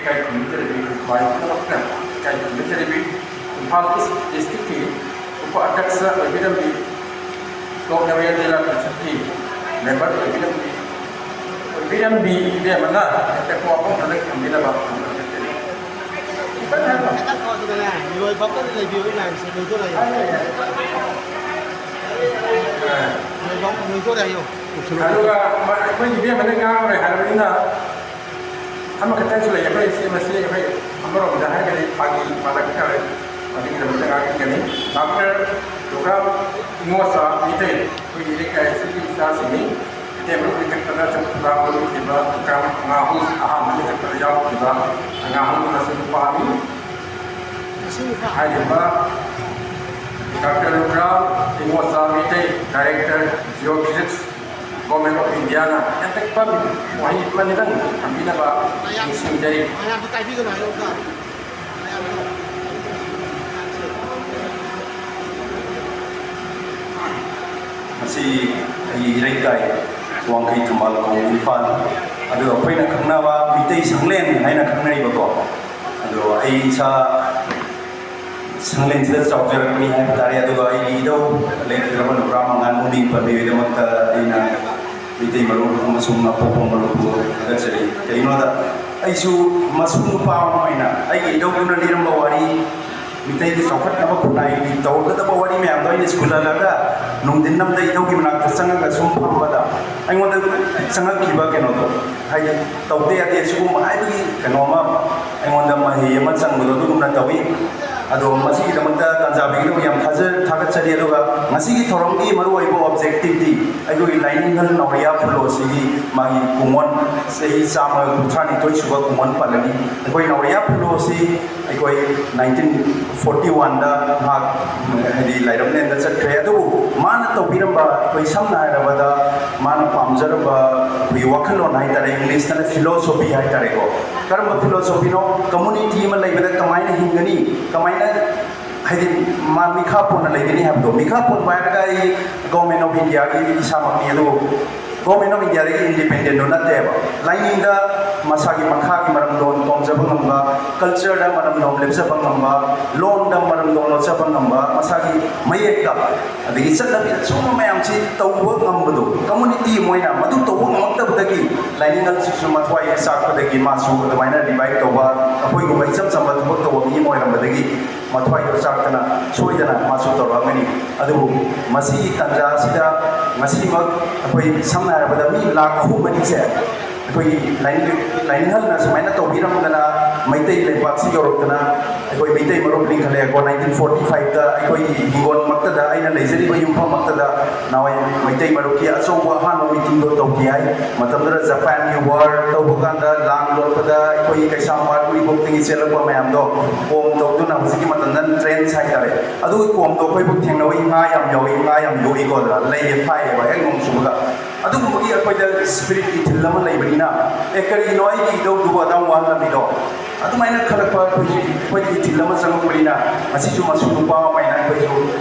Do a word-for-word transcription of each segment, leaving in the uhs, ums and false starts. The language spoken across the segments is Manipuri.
ꯏꯀꯥꯏ ꯈꯨꯝꯅꯖꯔꯤꯕꯤ, ꯈꯨꯟꯄꯥꯏ ꯄꯨꯝꯅꯃꯛꯅ ꯏꯀꯥꯏ ꯈꯨꯝꯅꯖꯔꯤꯕꯤ, ꯏꯝꯐꯥꯜ ꯏꯁ ꯗꯤꯁꯇ꯭ꯔꯤꯛꯀꯤ ꯎꯄ ꯑꯗ꯭ꯌꯛꯁ ꯑꯣꯏꯕꯤꯔꯝꯕꯤ, ꯀꯣꯛ ꯅꯥꯎꯔꯤꯌꯥ ꯖꯤꯂꯥ ꯄꯔꯤꯁꯠꯀꯤ ꯃꯦꯝꯕꯔ ꯑꯣꯏꯕꯤꯔꯝꯕꯤ, ꯑꯣꯏꯕꯤꯔꯝꯕꯤ ꯏꯕꯦꯝꯃꯅ ꯍꯦꯛꯇ ꯋꯥꯐꯝ ꯈꯔ ꯊꯝꯕꯤꯅꯕ ꯈꯤꯇꯪ ꯍꯥꯏꯔꯣ꯫ ꯈꯤꯇꯪ ꯐꯥꯎꯗꯨꯗꯅꯦ, ꯂꯣꯏꯕ ꯑꯝꯇ ꯂꯩꯕꯤꯌꯨ, ꯂꯥꯏꯟꯁꯦ ꯂꯣꯏꯗꯣꯔꯦ ꯍꯥꯏꯌꯣ꯫ ꯑ꯫ ꯂꯣꯏꯕ, ꯂꯣꯏꯗꯣꯔꯦ ꯍꯥꯏꯌꯣ꯫ ꯑꯗꯨꯒ ꯑꯩꯈꯣꯏ ꯏꯕꯦꯝꯃꯅ ꯉꯥꯡꯉꯔꯣꯏ ꯍꯥꯏꯔꯕꯅꯤꯅ, ꯑꯃꯈꯛꯇꯪꯁꯨ ꯂꯩ꯫ ꯑꯩꯈꯣꯏ ꯁꯤ, ꯃꯁꯤ ꯑꯩꯈꯣꯏ ꯑꯃꯔꯣꯝꯗ ꯍꯥꯏꯔꯒꯗꯤ ꯐꯥꯒꯤ ꯃꯥꯜꯂꯛꯄ ꯌꯥꯎꯋꯦ꯫ ꯃꯗꯨꯒꯤꯗꯃꯛꯇ ꯉꯥꯡꯕꯤꯒꯅꯤ꯫ ꯗꯥꯛꯇꯔ ꯂꯨꯒ꯭ꯔꯥꯝ ꯏꯉꯣꯆꯥ ꯃꯤꯇꯩ, ꯑꯩꯈꯣꯏꯒꯤ ꯂꯩꯀꯥꯏ ꯑꯁꯤꯒꯤ ꯏꯆꯥꯁꯤꯡꯅꯤ꯫ ꯃꯤꯇꯩ ꯃꯔꯨꯞ ꯂꯤꯡꯈꯠꯄꯗ ꯆꯍꯨꯝ ꯇꯔꯥꯃꯔꯤ ꯂꯩꯈꯤꯕ ꯂꯨꯒ꯭ꯔꯥꯝ ꯑꯉꯥꯍꯨ ꯑꯍꯥꯟꯕ ꯂꯤꯡꯈꯠꯄꯗ ꯌꯥꯎꯈꯤꯕ ꯑꯉꯥꯍꯨ ꯑꯃꯁꯨꯡ ꯅꯨꯄꯥꯅꯤ꯫ ꯍꯥꯏꯔꯤꯕ doctor Lugram Ingocha Meitei, director, geophysics, government of ꯏꯟꯗꯤꯌꯥꯅ ꯍꯦꯟꯇꯛꯄ ꯋꯥꯍꯩ ꯑꯃꯅꯤꯗꯪ ꯊꯝꯕꯤꯅꯕ ꯅꯤꯡꯁꯤꯡꯖꯔꯤ꯫ ꯃꯌꯥꯝꯁꯨ ꯇꯥꯕꯤꯒꯅꯨ ꯍꯥꯏꯔꯛꯎꯗ꯫ ꯃꯁꯤ ꯑꯩꯒꯤ ꯏꯔꯩꯀꯥꯏ, ꯋꯥꯡꯈꯩ ꯊꯝꯕꯥꯜ ꯈꯣꯡ, ꯏꯝꯐꯥꯜ꯫ ꯑꯗꯨꯒ ꯑꯩꯈꯣꯏꯅ ꯈꯪꯅꯕ ꯃꯤꯇꯩ ꯁꯪꯂꯦꯟ ꯍꯥꯏꯅ ꯈꯪꯅꯔꯤꯕꯀꯣ, ꯑꯗꯣ ꯑꯩ ꯏꯁꯥ ꯁꯪꯂꯦꯟꯁꯤꯗ ꯆꯥꯎꯖꯔꯛꯄꯅꯤ ꯍꯥꯏꯕ ꯇꯥꯔꯦ꯫ ꯑꯗꯨꯒ ꯑꯩꯒꯤ ꯏꯙꯧ ꯂꯩꯈꯤꯗ꯭ꯔꯕ ꯅꯨꯄꯥ ꯃꯉꯥꯜ ꯃꯃꯤꯡ ꯄꯟꯕꯤꯕꯒꯤꯗꯃꯛꯇ ꯑꯩꯅ ꯃꯤꯇꯩ ꯃꯔꯨꯞ ꯑꯃꯁꯨꯡ ꯑꯄꯣꯛꯄ ꯃꯔꯨꯞꯄꯨ ꯊꯥꯒꯠꯆꯔꯤ꯫ ꯀꯩꯒꯤꯅꯣꯗ, ꯑꯩꯁꯨ ꯃꯁꯨ ꯅꯨꯄꯥ ꯑꯃ ꯑꯣꯏꯅ ꯑꯩꯒꯤ ꯏꯙꯧꯗꯨꯅ ꯂꯤꯔꯝꯕ ꯋꯥꯔꯤ, ꯃꯤꯇꯩꯒꯤ ꯆꯥꯎꯈꯠꯅꯕ ꯈꯨꯟꯅꯥꯏꯒꯤ ꯇꯧꯒꯗꯕ ꯋꯥꯔꯤ ꯃꯌꯥꯝꯗꯣ ꯑꯩꯅ ꯁ꯭ꯀꯨꯜ ꯍꯜꯂꯒ ꯅꯨꯡꯊꯤꯟ ꯑꯃꯗ ꯏꯙꯧꯒꯤ ꯃꯅꯥꯛꯇ ꯆꯪꯉꯒ ꯁꯨꯝ ꯐꯝꯕꯗ ꯑꯩꯉꯣꯟꯗ ꯆꯪꯉꯛꯈꯤꯕ ꯀꯩꯅꯣꯗꯣ, ꯍꯥꯏꯗꯤ ꯇꯧꯗ ꯌꯥꯗꯦ ꯁꯤꯒꯨꯝꯕ ꯍꯥꯏꯕꯒꯤ ꯀꯩꯅꯣ ꯑꯃ ꯑꯩꯉꯣꯟꯗ ꯃꯍꯩ ꯑꯃ ꯆꯪꯕꯗꯣ ꯑꯗꯨꯒꯨꯝꯅ ꯇꯧꯏ꯫ ꯑꯗꯣ ꯃꯁꯤꯒꯤꯗꯃꯛꯇ ꯇꯥꯟꯖꯥ ꯄꯤꯕꯤꯗꯕ ꯌꯥꯝ ꯊꯥꯖ-, ꯊꯥꯒꯠꯆꯔꯤ꯫ ꯑꯗꯨꯒ ꯉꯁꯤꯒꯤ ꯊꯧꯔꯝꯒꯤ ꯃꯔꯨꯑꯣꯏꯕ objectiveꯗꯤ ꯑꯩꯈꯣꯏꯒꯤ ꯂꯥꯏꯅꯤꯡꯊꯧ ꯅꯥꯎꯔꯤꯌꯥ ꯐꯨꯂꯣ ꯑꯁꯤꯒꯤ ꯃꯥꯒꯤ ꯀꯨꯝꯑꯣꯟ, ꯆꯍꯤ ꯆꯥꯝꯃ ꯀꯨꯟꯊ꯭ꯔꯥꯅꯤꯊꯣꯏ ꯁꯨꯕ ꯀꯨꯝꯑꯣꯟ ꯄꯥꯜꯂꯅꯤ꯫ ꯑꯩꯈꯣꯏ ꯅꯥꯎꯔꯤꯌꯥ ꯐꯨꯂꯣ ꯑꯁꯤ ꯑꯩꯈꯣꯏ nineteen forty oneꯗ ꯃꯍꯥꯛ, ꯍꯥꯏꯗꯤ, ꯂꯥꯏꯔꯝꯂꯦꯟꯗ ꯆꯠꯈ꯭ꯔꯦ꯫ ꯑꯗꯨꯕꯨ ꯃꯥꯅ ꯇꯧꯕꯤꯔꯝꯕ, ꯑꯩꯈꯣꯏ ꯁꯝꯅ ꯍꯥꯏꯔꯕꯗ ꯃꯥꯅ ꯄꯥꯝꯖꯔꯝꯕ ꯑꯩꯈꯣꯏꯒꯤ ꯋꯥꯈꯜꯂꯣꯟ ꯍꯥꯏꯇꯥꯔꯦ, ꯏꯪꯂꯤꯁꯇꯅ philosophy ꯍꯥꯏꯇꯥꯔꯦꯀꯣ꯫ ꯀꯔꯝꯕ philosophyꯅꯣ? Community ꯑꯃ ꯂꯩꯕꯗ ꯀꯃꯥꯏꯅ ꯍꯤꯡꯒꯅꯤ, ꯀꯃꯥꯏꯅ, ꯍꯥꯏꯗꯤ, ꯃꯥ ꯃꯤꯈꯥ ꯄꯣꯟꯅ ꯂꯩꯒꯅꯤ ꯍꯥꯏꯕꯗꯣ꯫ ꯃꯤꯈꯥ ꯄꯣꯟꯕ ꯍꯥꯏꯔꯒ ꯑꯩ Government of Indiaꯒꯤ ꯏꯁꯥꯃꯛꯅꯤ, ꯑꯗꯨꯕꯨ Government of Indiaꯗꯒꯤ independentꯗꯣ ꯅꯠꯇꯦꯕ꯫ ꯂꯥꯏꯅꯤꯡꯗ ꯃꯁꯥꯒꯤ ꯃꯈꯥꯒꯤ ꯃꯔꯝꯗꯣꯝ ꯇꯣꯝꯖꯕ ꯀꯜꯆꯔꯗ ꯃꯔꯝꯗꯣꯝ ꯂꯦꯞꯆꯕ ꯉꯝꯕ, ꯂꯣꯟꯗ ꯃꯔꯝꯗꯣꯝ ꯂꯣꯠꯆꯕ ꯉꯝꯕ, ꯃꯁꯥꯒꯤ ꯃꯌꯦꯛꯇ, ꯑꯗꯒꯤ ꯆꯠꯅꯕꯤꯗ ꯁꯨꯝꯕ ꯃꯌꯥꯝꯁꯤ ꯇꯧꯕ ꯉꯝꯕꯗꯣ, ꯀꯝꯃꯨꯅꯤꯇꯤ ꯑꯃ ꯑꯣꯏꯅ ꯃꯗꯨ ꯇꯧꯕ ꯉꯝꯃꯛꯇꯕꯗꯒꯤ ꯂꯥꯏꯅꯤꯡꯉꯜꯁꯤꯁꯨ ꯃꯊ꯭ꯋꯥꯏ ꯆꯥꯛꯄꯗꯒꯤ ꯃꯥꯁꯨ ꯑꯗꯨꯃꯥꯏꯅ ꯔꯤꯚꯥꯏꯚ ꯇꯧꯕ, ꯑꯩꯈꯣꯏꯒꯨꯝꯕ ꯏꯆꯝ ꯆꯝꯕ ꯊꯕꯛ ꯇꯧꯕ ꯃꯤ ꯑꯃ ꯑꯣꯏꯔꯝꯕꯗꯒꯤ ꯃꯊ꯭ꯋꯥꯏꯗꯣ ꯆꯥꯛꯇꯅ ꯁꯣꯏꯗꯅ ꯃꯥꯁꯨ ꯇꯧꯔꯛꯑꯝꯒꯅꯤ꯫ ꯑꯗꯨꯕꯨ ꯃꯁꯤꯒꯤ ꯇꯥꯟꯖꯥ ꯑꯁꯤꯗ ꯉꯁꯤꯃꯛ ꯑꯩꯈꯣꯏ ꯁꯝꯅ ꯍꯥꯏꯔꯕꯗ ꯃꯤ ꯂꯥꯈ ꯑꯍꯨꯝ ꯃꯔꯤꯁꯦ ꯑꯩꯈꯣꯏꯒꯤ ꯂꯥꯏꯅꯤꯡ-, ꯂꯥꯏꯅꯤꯡꯍꯜꯅ ꯁꯨꯃꯥꯏꯅ ꯇꯧꯕꯤꯔꯝꯗꯅ ꯃꯩꯇꯩ ꯂꯩꯕꯥꯛꯁꯤ ꯌꯧꯔꯛꯇꯅ ꯑꯩꯈꯣꯏ ꯃꯩꯇꯩ ꯃꯔꯨꯞ ꯂꯤꯡꯈꯠꯂꯛꯑꯦꯀꯣ꯫ ꯅꯥꯏꯟꯇꯤꯟ ꯐꯣꯔꯇꯤ ꯐꯥꯏꯚꯇ ꯑꯩꯈꯣꯏꯒꯤ ꯍꯤꯡꯒꯣꯜꯃꯛꯇꯗ, ꯑꯩꯅ ꯂꯩꯖꯔꯤꯕ ꯌꯨꯝꯐꯝꯃꯛꯇꯗ ꯅꯍꯥꯟꯋꯥꯏ ꯃꯩꯇꯩ ꯃꯔꯨꯞꯀꯤ ꯑꯆꯧꯕ ꯑꯍꯥꯟꯕ ꯃꯤꯇꯤꯡꯗꯣ ꯇꯧꯈꯤ ꯍꯥꯏ꯫ ꯃꯇꯝꯗꯨꯗ ꯖꯄꯥꯟꯒꯤ ꯋꯥꯔ ꯇꯧꯕ ꯀꯥꯟꯗ, ꯂꯥꯟ ꯂꯣꯠꯄꯗ ꯑꯩꯈꯣꯏꯒꯤ ꯀꯩꯁꯥꯝꯄꯥꯠ ꯎꯔꯤꯄꯣꯛꯇꯒꯤ ꯆꯦꯜꯂꯛꯄ ꯃꯌꯥꯝꯗꯣ ꯀꯣꯝ ꯇꯧꯗꯨꯅ ꯍꯧꯖꯤꯛꯀꯤ ꯃꯇꯝꯗ ꯇ꯭ꯔꯦꯟꯁ ꯍꯥꯏꯇꯥꯔꯦ, ꯑꯗꯨꯒꯤ ꯀꯣꯝꯗꯣ ꯑꯩꯈꯣꯏꯕꯨ ꯊꯦꯡꯅꯕꯒꯤ ꯉꯥ ꯌꯥꯝ ꯌꯥꯎꯏ, ꯉꯥ ꯌꯥꯝ ꯌꯣꯛꯏꯀꯣ ꯑꯗꯨꯗ, ꯂꯩꯌꯦ, ꯐꯥꯏꯌꯦꯕ ꯍꯦꯛ ꯅꯣꯡ ꯆꯨꯕꯒ꯫ ꯑꯗꯨꯒꯨꯝꯕꯒꯤ ꯑꯩꯈꯣꯏꯗ ꯁ꯭ꯄꯤꯔꯤꯠꯀꯤ ꯏꯊꯤꯜ ꯑꯃ ꯂꯩꯕꯅꯤꯅ, "ꯑꯦ, ꯀꯔꯤꯒꯤꯅꯣ ꯑꯩꯒꯤ ꯏꯙꯧꯗꯨꯕꯨ ꯑꯗꯥꯝ ꯋꯥꯍꯜꯂꯝꯃꯤꯗꯣ?" ꯑꯗꯨꯃꯥꯏꯅ ꯈꯜꯂꯛꯄ ꯑꯩꯈꯣꯏꯁꯨ, ꯑꯩꯈꯣꯏꯗ ꯏꯊꯤꯜ ꯑꯃ ꯆꯪꯉꯛꯄꯅꯤꯅ, ꯉꯁꯤꯁꯨ ꯃꯁꯨ ꯅꯨꯄꯥ ꯑꯃ ꯑꯣꯏꯅ ꯑꯩꯈꯣꯏꯁꯨ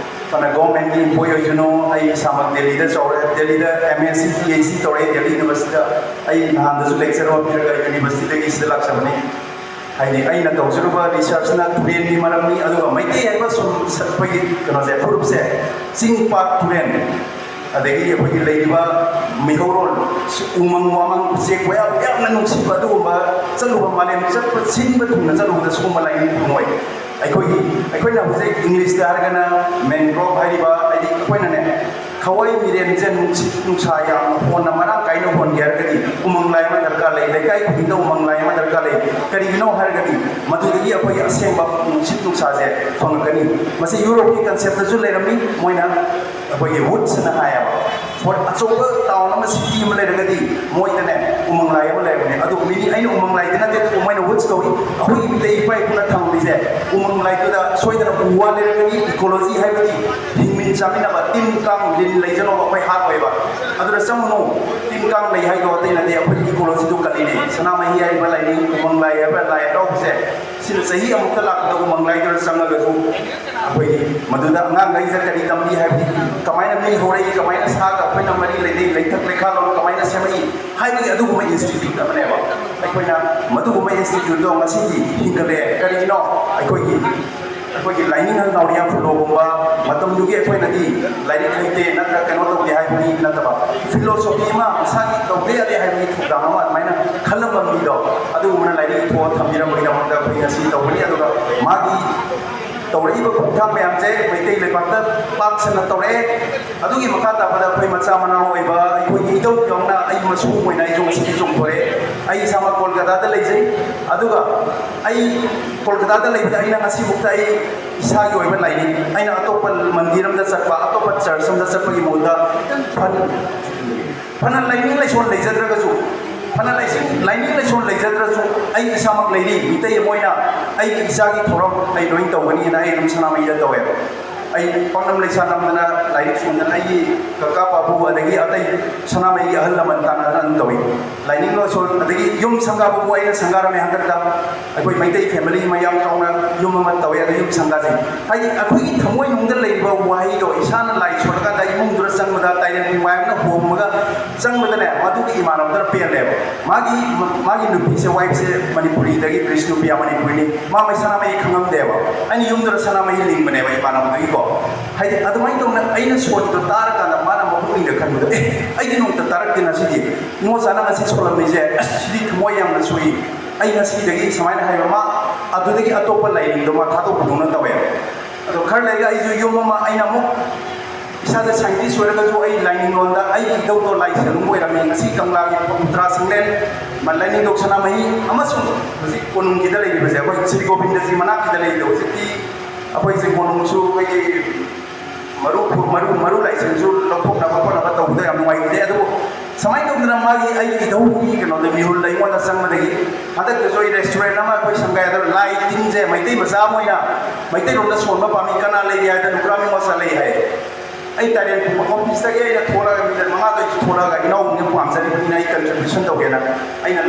ꯐꯅ ꯒꯣꯔꯃꯦꯟꯒꯤ ꯑꯦꯝꯄ꯭ꯂꯣꯌꯤ ꯑꯣꯏꯁꯅꯨ, ꯑꯩ ꯏꯁꯥꯃꯛ ꯗꯦꯜꯂꯤꯗ ꯆꯥꯎꯔꯦ, ꯗꯦꯜꯂꯤꯗ M S C, P H D ꯇꯧꯔꯦ, ꯗꯦꯜꯂꯤ ꯌꯨꯅꯤꯚꯔꯁꯤꯇꯤꯗ꯫ ꯑꯩ ꯅꯍꯥꯟꯗꯁꯨ ꯂꯦꯛꯆꯔ ꯑꯃ ꯄꯤꯔꯒ ꯌꯨꯅꯤꯚꯔꯁꯤꯇꯤꯗꯒꯤ ꯁꯤꯗ ꯂꯥꯛꯆꯕꯅꯤ꯫ ꯍꯥꯏꯗꯤ ꯑꯩꯅ ꯇꯧꯖꯔꯨꯕ ꯔꯤꯁꯔꯁꯅ ꯇꯨꯔꯦꯟꯒꯤ ꯃꯔꯝꯅꯤ, ꯑꯗꯨꯒ ꯃꯩꯇꯩ ꯍꯥꯏꯕ ꯁꯨꯝ ꯁ-, ꯑꯩꯈꯣꯏꯒꯤ ꯀꯩꯅꯣꯁꯦ, ꯐꯨꯔꯨꯞꯁꯦ, ꯆꯤꯡ, ꯄꯥꯠ, ꯇꯨꯔꯦꯟ, ꯑꯗꯒꯤ ꯑꯩꯈꯣꯏꯒꯤ ꯂꯩꯔꯤꯕ ꯃꯤꯍꯧꯔꯣꯜ, ꯎꯃꯪ ꯋꯥꯃꯪ, ꯎꯆꯦꯛ ꯋꯥꯌꯥ ꯌꯥꯝꯅ ꯅꯨꯡꯁꯤꯕ ꯑꯗꯨꯒꯨꯝꯕ ꯆꯠꯂꯨꯕ, ꯃꯥꯂꯦꯝ ꯆꯠꯄ ꯁꯤꯟꯕ ꯊꯨꯡꯅ ꯆꯠꯂꯨꯕꯗ ꯁꯤꯒꯨꯝꯕ ꯂꯥꯏꯅꯤꯡ ꯐꯪꯉꯣꯏ꯫ ꯑꯩꯈꯣꯏꯒꯤ, ꯑꯩꯈꯣꯏꯅ ꯍꯧꯖꯤꯛ ꯏꯪꯂꯤꯁꯇ ꯍꯥꯏꯔꯒꯅ ꯃꯦꯟꯒ꯭ꯔꯣꯚ ꯍꯥꯏꯔꯤꯕ, ꯍꯥꯏꯗꯤ ꯑꯩꯈꯣꯏꯅꯅꯦ, ꯊꯋꯥꯏ ꯃꯤꯔꯦꯟꯁꯦ ꯅꯨꯡꯁꯤꯠ ꯅꯨꯡꯁꯥ ꯌꯥꯝꯅ ꯍꯣꯟꯅ ꯃꯔꯥꯡ ꯀꯥꯏꯅ ꯍꯣꯟꯒꯦ ꯍꯥꯏꯔꯒꯗꯤ ꯎꯃꯪ ꯂꯥꯏ ꯑꯃ ꯗꯔꯀꯥꯔ ꯂꯩ, ꯂꯩꯀꯥꯏ ꯈꯨꯗꯤꯡꯗ ꯎꯃꯪ ꯂꯥꯏ ꯑꯃ ꯗꯔꯀꯥꯔ ꯂꯩ꯫ ꯀꯔꯤꯒꯤꯅꯣ ꯍꯥꯏꯔꯒꯗꯤ ꯃꯗꯨꯗꯒꯤ ꯑꯩꯈꯣꯏꯒꯤ ꯑꯁꯦꯡꯕ ꯅꯨꯡꯁꯤꯠ ꯅꯨꯡꯁꯥꯁꯦ ꯐꯪꯉꯛꯀꯅꯤ꯫ ꯃꯁꯤ ꯌꯨꯔꯣꯞꯀꯤ ꯀꯟꯁꯦꯞꯇꯁꯨ ꯂꯩꯔꯝꯃꯤ, ꯃꯣꯏꯅ ꯑꯩꯈꯣꯏꯒꯤ ꯋꯨꯠꯁꯅ ꯍꯥꯏꯌꯦꯕ꯫ ꯍꯣꯏ, ꯑꯆꯧꯕ ꯇꯥꯎꯟ ꯑꯃ, ꯁꯤꯇꯤ ꯑꯃ ꯂꯩꯔꯒꯗꯤ ꯃꯣꯏꯗꯅꯦ ꯎꯃꯪ ꯂꯥꯏ ꯑꯃ ꯂꯩꯔꯝꯒꯅꯤ꯫ ꯑꯗꯨ ꯃꯤꯅꯤ, ꯑꯩꯅ ꯎꯃꯪ ꯂꯥꯏꯗꯤ ꯅꯠꯇꯦ, ꯃꯣꯏꯅ ꯋꯨꯠꯁ ꯀꯧꯏ꯫ ꯑꯩꯈꯣꯏꯒꯤ ꯃꯤꯇꯩ ꯏꯄꯥ ꯏꯄꯨꯅ ꯊꯝꯃꯝꯃꯤꯁꯦ ꯎꯃꯪ ꯂꯥꯏꯗꯨꯗ ꯁꯣꯏꯗꯅ ꯎ ꯋꯥ ꯂꯩꯔꯝꯒꯅꯤ, ꯏꯀꯣꯂꯣꯖꯤ ꯍꯥꯏꯕꯗꯤ ꯍꯤꯡꯃꯤꯟ ꯆꯥꯃꯤꯟꯅꯕ, ꯇꯤꯟ ꯀꯥꯡ ꯂꯤꯟ ꯂꯩꯖꯅꯣꯕ ꯑꯩꯈꯣꯏ ꯍꯥꯠꯂꯣꯏꯕ꯫ ꯑꯗꯨꯗ ꯆꯪꯉꯨꯅꯨ, ꯇꯤꯟ ꯀꯥꯡ ꯂꯩ ꯍꯥꯏꯗꯣ ꯑꯇꯩ ꯅꯠꯇꯦ, ꯑꯩꯈꯣꯏꯒꯤ ꯏꯀꯣꯂꯣꯖꯤꯗꯨ ꯀꯜꯂꯤꯅꯦ꯫ ꯁꯅꯥꯃꯍꯤ ꯍꯥꯏꯔꯤꯕ ꯂꯥꯏꯅꯤꯡ, ꯎꯃꯪ ꯂꯥꯏ ꯍꯥꯏꯕ ꯂꯥꯏ ꯍꯔꯥꯎꯕꯁꯦ, ꯁꯤꯅ ꯆꯍꯤ ꯑꯃꯨꯛꯇ ꯂꯥꯛꯄꯗ ꯎꯃꯪ ꯂꯥꯏꯗꯨꯗ ꯆꯪꯉꯒꯁꯨ ꯑꯩꯈꯣꯏꯒꯤ ꯃꯗꯨꯗ ꯑꯉꯥꯡꯈꯩꯁꯦ ꯀꯔꯤ ꯇꯝꯕꯤ ꯍꯥꯏꯕꯗꯤ, ꯀꯃꯥꯏꯅ ꯃꯤ ꯍꯧꯔꯛꯏ, ꯀꯃꯥꯏꯅ ꯁꯥꯒ ꯑꯩꯈꯣꯏꯅ ꯃꯔꯤ ꯂꯩꯅꯩ, ꯂꯩꯊꯛ ꯂꯩꯈꯥꯂꯣꯟ ꯀꯃꯥꯏꯅ ꯁꯦꯝꯃꯛꯏ ꯍꯥꯏꯕꯒꯤ ꯑꯗꯨꯒꯨꯝꯕ ꯏꯟꯁꯇꯤꯇ꯭ꯌꯨꯠ ꯑꯃꯅꯦꯕ꯫ ꯑꯩꯈꯣꯏꯅ ꯃꯗꯨꯒꯨꯝꯕ ꯏꯟꯁꯇꯤꯇ꯭ꯌꯨꯠꯇꯣ ꯉꯁꯤꯗꯤ ꯍꯤꯡꯒꯠꯂꯛꯑꯦ꯫ ꯀꯔꯤꯒꯤꯅꯣ? ꯑꯩꯈꯣꯏꯒꯤ ꯑꯩꯈꯣꯏꯒꯤ ꯂꯥꯏꯅꯤꯡ ꯍꯜ ꯅꯥꯎꯔꯤꯌꯥ ꯐꯨꯂꯣꯒꯨꯝꯕ, ꯃꯇꯝꯗꯨꯒꯤ ꯑꯩꯈꯣꯏꯅꯗꯤ ꯂꯥꯏꯔꯤꯛ ꯍꯩꯇꯦ ꯅꯠꯇ꯭ꯔ ꯀꯩꯅꯣ ꯇꯧꯗꯦ ꯍꯥꯏꯕꯗꯤ ꯅꯠꯇꯕ, ꯐꯤꯂꯣꯁꯣꯐꯤ ꯑꯃ ꯃꯁꯥꯒꯤ ꯇꯧꯗ ꯌꯥꯗꯦ ꯍꯥꯏꯕꯒꯤ ꯊꯧꯗꯥꯡ ꯑꯃ ꯑꯗꯨꯃꯥꯏꯅ ꯈꯜꯂꯝꯕ ꯃꯤꯗꯣ, ꯑꯗꯨꯒꯨꯝꯕꯅ ꯂꯥꯏꯔꯤꯛ ꯏꯊꯣꯛꯑ ꯊꯝꯕꯤꯔꯝꯕꯒꯤꯗꯃꯛꯇ ꯑꯩꯈꯣꯏ ꯉꯁꯤ ꯇꯧꯕꯅꯤ꯫ ꯑꯗꯨꯒ ꯃꯥꯒꯤ ꯇꯧꯔꯛꯏꯕ ꯈꯣꯡꯊꯥꯡ ꯃꯌꯥꯝꯁꯦ ꯃꯩꯇꯩ ꯂꯩꯕꯥꯛꯇ ꯄꯥꯛ ꯁꯟꯅ ꯇꯧꯔꯛꯑꯦ꯫ ꯑꯗꯨꯒꯤ ꯃꯈꯥ ꯇꯥꯕꯗ ꯑꯩꯈꯣꯏ ꯃꯆꯥ ꯃꯅꯥꯎ ꯑꯣꯏꯕ ꯑꯩꯈꯣꯏꯒꯤ ꯏꯙꯧ ꯌꯥꯎꯅ ꯑꯩ ꯃꯁꯨ ꯑꯣꯏꯅ ꯑꯩꯁꯨ ꯉꯁꯤꯗꯤ ꯆꯣꯡꯊꯣꯔꯛꯑꯦ꯫ ꯑꯩ ꯏꯁꯥꯃꯛ ꯀꯣꯜꯀꯇꯥꯗ ꯂꯩꯖꯩ꯫ ꯑꯗꯨꯒ ꯑꯩ ꯀꯣꯜꯀꯇꯥꯗ ꯂꯩꯕꯗ ꯑꯩꯅ ꯉꯁꯤꯐꯥꯎꯗ ꯑꯩ ꯏꯁꯥꯒꯤ ꯑꯣꯏꯕ ꯂꯥꯏꯅꯤꯡ, ꯑꯩꯅ ꯑꯇꯣꯞꯄ ꯃꯟꯗꯤꯔ ꯑꯃꯗ ꯆꯠꯄ, ꯑꯇꯣꯞꯄ ꯆꯔꯆ ꯑꯃꯗ ꯆꯠꯄꯒꯤ ꯃꯍꯨꯠꯇ ꯐꯟ-, ꯐꯅ ꯂꯥꯏꯅꯤꯡ ꯂꯥꯏꯁꯣꯟ ꯂꯩꯖꯗ꯭ꯔꯒꯁꯨ, ꯐꯅ ꯂꯥꯏꯁꯤꯡ-, ꯂꯥꯏꯅꯤꯡ ꯂꯥꯏꯁꯣꯟ ꯂꯩꯖꯗ꯭ꯔꯁꯨ, ꯑꯩ ꯏꯁꯥꯃꯛ ꯂꯩꯔꯤ꯫ ꯃꯤꯇꯩ ꯑꯃ ꯑꯣꯏꯅ ꯑꯩꯒꯤ ꯏꯆꯥꯒꯤ ꯊꯧꯔꯝ ꯑꯩ ꯂꯣꯏ ꯇꯧꯒꯅꯤꯅ ꯑꯩ ꯑꯗꯨꯝ ꯁꯅꯥꯃꯍꯤꯗ ꯇꯧꯋꯦ꯫ ꯑꯩ ꯄꯥꯛꯅꯝ ꯂꯩꯁꯥ ꯅꯝꯗꯅ, ꯂꯥꯏꯔꯤꯛ ꯁꯣꯟꯗꯅ, ꯑꯩꯒꯤ ꯀꯀꯥ ꯄꯥꯕꯨ ꯑꯗꯒꯤ ꯑꯇꯩ ꯁꯅꯥꯃꯍꯤꯒꯤ ꯑꯍꯜ ꯂꯃꯟ ꯇꯥꯟꯅꯗꯅ ꯑꯗꯨꯝ ꯇꯧꯏ꯫ ꯂꯥꯏꯅꯤꯡ ꯂꯥꯏꯁꯣꯟ, ꯑꯗꯒꯤ ꯌꯨꯝ ꯁꯪꯒꯥꯕꯕꯨ ꯑꯩꯅ ꯁꯪꯒꯥꯔꯝꯃꯦ ꯍꯟꯗꯛꯇ꯫ ꯑꯩꯈꯣꯏ ꯃꯩꯇꯩ ꯐꯦꯃꯤꯂꯤ ꯃꯌꯥꯝ ꯆꯥꯎꯅ ꯌꯨꯝ ꯑꯃ ꯇꯧꯋꯦ, ꯑꯗ ꯌꯨꯝ ꯁꯪꯒꯥꯁꯦ꯫ ꯍꯥꯏꯗꯤ ꯑꯩꯈꯣꯏꯒꯤ ꯊꯃꯣꯏꯅꯨꯡꯗ ꯂꯩꯔꯤꯕ ꯋꯥꯍꯩꯗꯣ ꯏꯁꯥꯅ ꯂꯥꯏ ꯁꯣꯜꯂꯀꯥꯟꯗ ꯏꯃꯨꯡꯗꯨꯗ ꯆꯪꯕꯗ ꯇꯥꯏꯔꯦꯟ ꯄꯨꯡꯕꯥꯏ ꯑꯃꯅ ꯍꯣꯝꯃꯒ ꯆꯪꯕꯗꯅꯦ, ꯃꯗꯨꯒꯤ ꯏꯃꯥꯟꯅꯕꯗꯨꯅ ꯄꯦꯜꯂꯦꯕ꯫ ꯃꯥꯒꯤ, ꯃꯥꯒꯤ ꯅꯨꯄꯤꯁꯦ, ꯋꯥꯏꯐꯁꯦ ꯃꯅꯤꯄꯨꯔꯤꯗꯒꯤ, ꯕ꯭ꯔꯤꯁꯅꯨꯄꯤꯌꯥ ꯃꯅꯤꯄꯨꯔꯤꯅꯤ꯫ ꯃꯥ ꯃꯩ ꯁꯅꯥꯃꯍꯤ ꯈꯪꯉꯝꯗꯦꯕ꯫ ꯑꯩꯅ ꯌꯨꯝꯗꯨꯗ ꯁꯅꯥꯃꯍꯤ ꯂꯤꯡꯕꯅꯦꯕ ꯏꯃꯥꯟꯅꯕꯗꯨꯒꯤꯀꯣ꯫ ꯍꯥꯏꯗꯤ ꯑꯗꯨꯃꯥꯏꯅ ꯇꯧꯅ ꯑꯩꯅ ꯁꯣꯟꯕꯗꯣ ꯇꯥꯔꯀꯥꯟꯗ ꯃꯥꯅ ꯃꯄꯨꯛꯅꯤꯡꯗ ꯈꯟꯕꯗꯣ, "ꯑꯦ, ꯑꯩꯗꯤ ꯅꯣꯡꯃꯇ ꯇꯥꯔꯛꯇꯦ ꯉꯁꯤꯗꯤ꯫ ꯏꯃꯣꯆꯥꯅ ꯉꯁꯤ ꯁꯣꯜꯂꯝꯃꯤꯁꯦ, ꯑꯁ, ꯁꯤꯗꯤ ꯊꯃꯣꯏ ꯌꯥꯝꯅ ꯁꯣꯛꯏ꯫ ꯑꯩ ꯉꯁꯤꯗꯒꯤ ꯁꯨꯃꯥꯏꯅ ꯍꯥꯏꯕ ꯑꯃ, ꯑꯗꯨꯗꯒꯤ ꯑꯇꯣꯞꯄ ꯂꯥꯏꯅꯤꯡꯗꯣ ꯃꯥ ꯊꯥꯗꯣꯛꯄꯗꯧꯅ ꯇꯧꯋꯦ"꯫ ꯑꯗꯣ ꯈꯔ ꯂꯩꯔꯒ ꯑꯩꯁꯨ ꯌꯨꯝ ꯑꯃ, ꯑꯩꯅ ꯑꯃꯨꯛ ꯏꯁꯥꯁꯦ ꯁꯥꯏꯟꯇꯤꯁ ꯑꯣꯏꯔꯒꯁꯨ ꯑꯩ ꯂꯥꯏꯅꯤꯡ ꯂꯣꯟꯗ ꯑꯩꯒꯤ ꯏꯙꯧꯗꯣ ꯂꯥꯏ ꯁꯦꯝꯕ ꯑꯣꯏꯔꯝꯃꯤ꯫ ꯉꯁꯤ ꯀꯪꯂꯥꯒꯤ ꯎꯇ꯭ꯔꯥ ꯁꯪꯂꯦꯟ, ꯃ-, ꯂꯥꯏꯅꯤꯡꯊꯧ ꯁꯅꯥꯃꯍꯤ ꯑꯃꯁꯨꯡ ꯍꯧꯖꯤꯛ ꯀꯣꯅꯨꯡꯒꯤꯗ ꯂꯩꯔꯤꯕꯁꯦ, ꯑꯩꯈꯣꯏ ꯁ꯭ꯔꯤ ꯒꯣꯕꯤꯟꯗꯖꯤ ꯃꯅꯥꯛꯀꯤꯗ ꯂꯩꯔꯤꯗꯣ, ꯍꯧꯖꯤꯛꯇꯤ ꯑꯩꯈꯣꯏꯁꯦ ꯀꯣꯅꯨꯡꯁꯨ ꯑꯩꯈꯣꯏꯒꯤ ꯃꯔꯨ, ꯃꯔꯨ, ꯃꯔꯨ ꯂꯥꯏꯁꯪꯁꯨ ꯂꯧꯊꯣꯛꯅꯕ ꯈꯣꯠꯅꯕ ꯇꯧꯕꯗ ꯌꯥꯝ ꯅꯨꯡꯉꯥꯏꯇꯦ꯫ ꯑꯗꯨꯕꯨ ꯁꯨꯃꯥꯏꯅ ꯇꯧꯗꯅ ꯃꯥꯒꯤ, ꯑꯩꯒꯤ ꯏꯙꯧꯒꯤ ꯀꯩꯅꯣꯗ, ꯃꯤꯍꯨꯜꯗ ꯑꯩꯉꯣꯟꯗ ꯆꯪꯕꯗꯒꯤ ꯍꯟꯗꯛꯇꯁꯨ ꯑꯩ ꯔꯦꯁꯇꯨꯔꯦꯟ ꯑꯃ ꯑꯩꯈꯣꯏ ꯁꯪꯒꯥꯏꯗ ꯂꯥꯏ ꯇꯤꯟꯁꯦ ꯃꯩꯇꯩ ꯃꯆꯥ ꯑꯃ ꯑꯣꯏꯅ ꯃꯩꯇꯩꯂꯣꯟꯗ ꯁꯣꯟꯕ ꯄꯥꯝꯃꯤ, ꯀꯅꯥ ꯂꯩꯔꯤ ꯍꯥꯏꯗ ꯅꯨꯀ꯭ꯔꯥꯝ ꯃꯤꯉꯣꯟꯁ ꯂꯩ ꯍꯥꯏ꯫ ꯑꯩ ꯇꯥꯏꯔꯦꯟ ꯄꯨꯡ ꯑꯣꯐꯤꯁꯇꯒꯤ ꯑꯩꯅ ꯊꯣꯛꯂꯛꯑꯒ ꯃꯤꯅꯠ ꯃꯉꯥꯗꯒꯤ ꯊꯣꯛꯂꯛꯑꯒ ꯏꯅꯥꯎꯕꯨꯡꯁꯦ ꯄꯥꯝꯖꯔꯤꯕꯅꯤꯅ ꯑꯩ ꯀꯟꯇ꯭ꯔꯤꯕ꯭ꯌꯨꯁꯟ ꯇꯧꯒꯦꯅ ꯑꯩꯅ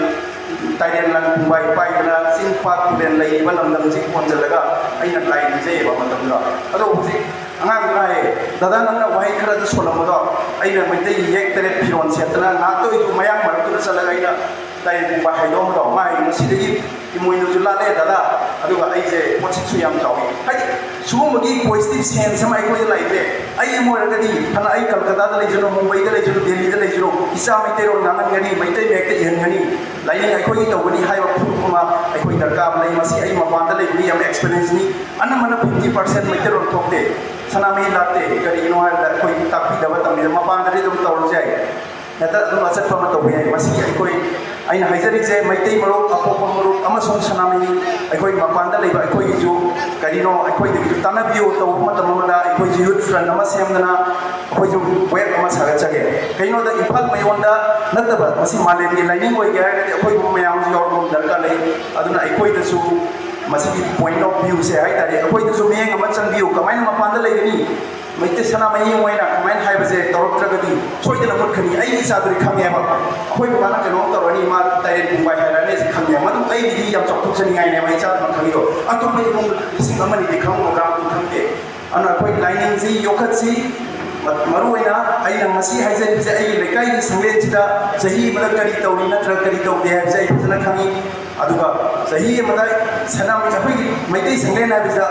ꯇꯥꯏꯔꯦꯟ ꯂꯪ ꯄꯨꯡꯕꯥꯏ ꯄꯥꯏꯗꯅ ꯆꯤꯡ ꯄꯥꯠ ꯇꯨꯔꯦꯜ ꯂꯩꯔꯤꯕ ꯂꯝꯗꯝꯁꯤ ꯀꯣꯟꯁꯤꯜꯂꯒ ꯑꯩꯅ ꯂꯥꯏ ꯅꯤꯡꯖꯩꯌꯦꯕ ꯃꯇꯝꯗꯨꯗ꯫ ꯑꯗꯣ ꯍꯧꯖꯤꯛ ꯑꯉꯥꯡꯗꯨꯅ ꯍꯥꯏꯌꯦ, "ꯗꯥꯗꯥ, ꯅꯪꯅ ꯋꯥꯍꯩ ꯈꯔꯗ ꯁꯣꯜꯂꯝꯕꯗꯣ, ꯑꯩꯅ ꯃꯩꯇꯩꯒꯤ ꯌꯦꯛ ꯇꯔꯦꯠ ꯐꯤꯔꯣꯜ ꯁꯦꯠꯇꯅ ꯉꯥꯏꯍꯥꯛꯇ ꯑꯣꯏꯔꯁꯨ ꯃꯌꯥꯡ ꯃꯔꯛꯇꯨꯗ ꯆꯠꯂꯒ ꯑꯩꯅ ꯂꯥꯏ ꯅꯤꯡꯕ ꯍꯥꯏꯗꯣꯛꯑꯝꯕꯗꯣ, ꯃꯥ ꯍꯥꯏꯌꯦ, ꯉꯁꯤꯗꯒꯤ ꯏꯃꯣꯏꯅꯨꯁꯨ ꯂꯥꯠꯂꯦ ꯗꯥꯗꯥ, ꯑꯗꯨꯒ ꯑꯩꯁꯦ ꯄꯣꯠꯁꯤꯠꯁꯨ ꯌꯥꯝ ꯆꯥꯎꯏ"꯫ ꯍꯥꯏꯗꯤ ꯁꯤꯒꯨꯝꯕꯒꯤ positive sense ꯑꯃ ꯑꯩꯈꯣꯏꯗ ꯂꯩꯇꯦ꯫ ꯑꯩ ꯑꯃ ꯑꯣꯏꯔꯒꯗꯤ ꯐꯅ ꯑꯩ ꯀꯜꯀꯇꯥꯗ ꯂꯩꯖꯅꯨ, ꯃꯨꯝꯕꯩꯗ ꯂꯩꯖꯅꯨ, ꯗꯦꯜꯂꯤꯗ ꯂꯩꯖꯅꯨ, ꯏꯆꯥ ꯃꯩꯇꯩꯂꯣꯟ ꯉꯥꯡꯍꯟꯒꯅꯤ, ꯃꯩꯇꯩ ꯃꯌꯦꯛꯇ ꯏꯍꯟꯒꯅꯤ, ꯂꯥꯏꯅꯤꯡ ꯑꯩꯈꯣꯏꯒꯤ ꯇꯧꯒꯅꯤ ꯍꯥꯏꯕ proof ꯑꯃ ꯑꯩꯈꯣꯏ ꯗꯔꯀꯥꯔ ꯂꯩ꯫ ꯃꯁꯤ ꯑꯩ ꯃꯄꯥꯟꯗ ꯂꯩꯕꯒꯤ ꯌꯥꯝ experienceꯅꯤ꯫ ꯑꯅꯝꯕꯅ fifty percent ꯃꯩꯇꯩꯂꯣꯟ ꯊꯣꯛꯇꯦ, ꯁꯅꯥꯃꯍꯤ ꯂꯥꯠꯇꯦ꯫ ꯀꯔꯤꯒꯤꯅꯣ ꯍꯥꯏꯕꯗ ꯑꯩꯈꯣꯏ ꯇꯥꯛꯄꯤꯗꯕ ꯇꯝꯕꯤꯗꯕ, ꯃꯄꯥꯟꯗꯗꯤ ꯑꯗꯨꯝ ꯇꯧꯔꯁꯨ ꯌꯥꯏ, ꯍꯦꯛꯇ ꯑꯗꯨꯝ ꯑꯆꯠꯄ ꯑꯃ ꯇꯧꯕ ꯌꯥꯏ꯫ ꯃꯁꯤ ꯑꯩꯈꯣꯏ, ꯑꯩꯅ ꯍꯥꯏꯖꯔꯤꯁꯦ, ꯃꯩꯇꯩ ꯃꯔꯨꯞ, ꯑꯄꯣꯛꯄ ꯃꯔꯨꯞ ꯑꯃꯁꯨꯡ ꯁꯅꯥꯃꯍꯤ, ꯑꯩꯈꯣꯏ ꯃꯄꯥꯟꯗ ꯂꯩꯕ ꯑꯩꯈꯣꯏꯒꯤꯁꯨ ꯀꯔꯤꯅꯣ, ꯑꯩꯈꯣꯏꯗꯒꯤꯁꯨ ꯇꯥꯟꯅꯕꯤꯌꯨ꯫ ꯇꯧꯕ ꯃꯇꯝ ꯑꯃꯗ ꯑꯩꯈꯣꯏꯁꯨ youth front ꯑꯃ ꯁꯦꯝꯗꯅ ꯑꯩꯈꯣꯏꯁꯨ wave ꯑꯃ ꯁꯥꯒꯠꯆꯒꯦ꯫ ꯀꯩꯅꯣꯗ ꯏꯝꯐꯥꯜ ꯃꯌꯣꯟꯗ ꯅꯠꯇꯕ, ꯃꯁꯤ ꯃꯥꯂꯦꯝꯒꯤ ꯂꯥꯏꯅꯤꯡ ꯑꯣꯏꯒꯦ ꯍꯥꯏꯔꯒꯗꯤ ꯑꯩꯈꯣꯏ ꯃꯌꯥꯝꯁꯨ ꯌꯥꯎꯕ ꯑꯃ ꯗꯔꯀꯥꯔ ꯂꯩ꯫ ꯑꯗꯨꯅ ꯑꯩꯈꯣꯏꯗꯁꯨ ꯃꯁꯤꯒꯤ point of viewꯁꯦ ꯍꯥꯏꯇꯥꯔꯦ, ꯑꯩꯈꯣꯏꯗꯁꯨ ꯃꯤꯠꯌꯦꯡ ꯑꯃ ꯆꯪꯕꯤꯌꯨ꯫ ꯀꯃꯥꯏꯅ ꯃꯄꯥꯟꯗ ꯂꯩꯒꯅꯤ? ꯃꯩꯇꯩ ꯁꯅꯥꯃꯍꯤ ꯃꯣꯏꯅ ꯀꯃꯥꯏꯅ ꯍꯥꯏꯕꯁꯦ ꯇꯧꯔꯛꯇ꯭ꯔꯒꯗꯤ ꯁꯣꯏꯗꯅ ꯃꯨꯠꯈ꯭ꯔꯅꯤ꯫ ꯑꯩ ꯏꯆꯥꯗꯨꯗꯤ ꯈꯪꯉꯦꯕ, ꯑꯩꯈꯣꯏ ꯕꯕꯥꯅ ꯀꯩꯅꯣꯝ ꯇꯧꯔꯅꯤ, ꯃꯥ ꯇꯥꯏꯔꯦꯟ ꯄꯨꯡꯕꯥꯏ ꯍꯥꯏꯔꯛꯑꯅꯤ ꯁꯤ ꯈꯪꯉꯦ꯫ ꯃꯗꯨ ꯑꯩꯒꯤꯗꯤ ꯌꯥꯝ ꯆꯥꯎꯊꯣꯛꯆꯅꯤꯡꯉꯥꯏꯅꯦꯕ, ꯏꯆꯥꯗꯨꯅ ꯈꯪꯉꯤꯗꯣ꯫ ꯑꯇꯣꯞꯄ ꯏꯃꯨꯡ ꯂꯤꯁꯤꯡ ꯑꯃꯅꯤꯗꯤ ꯈꯪꯉꯝꯒꯗ꯭ꯔꯥ, ꯑꯗꯨ ꯈꯪꯗꯦ꯫ ꯑꯗꯨꯅ ꯑꯩꯈꯣꯏ ꯂꯥꯏꯅꯤꯡꯁꯤ ꯌꯣꯛꯈꯠꯁꯤ꯫ ꯃ-, ꯃꯔꯨ ꯑꯣꯏꯅ ꯑꯩꯅ ꯉꯁꯤ ꯍꯥꯏꯖꯔꯤꯕꯁꯦ, ꯑꯩꯒꯤ ꯂꯩꯀꯥꯏꯒꯤ ꯁꯪꯂꯦꯟꯁꯤꯗ ꯆꯍꯤ ꯑꯃꯗ ꯀꯔꯤ ꯇꯧꯔꯤ ꯅꯠꯇ꯭ꯔꯒ ꯀꯔꯤ ꯇꯧꯗꯦ ꯍꯥꯏꯕꯁꯦ ꯑꯩ ꯐꯖꯅ ꯈꯪꯉꯤ꯫ ꯑꯗꯨꯒ ꯆꯍꯤ ꯑꯃꯗ ꯁꯅꯥꯃꯍꯤ, ꯑꯩꯈꯣꯏꯒꯤ ꯃꯩꯇꯩ ꯁꯪꯂꯦꯟ ꯍꯥꯏꯕꯁꯤꯗ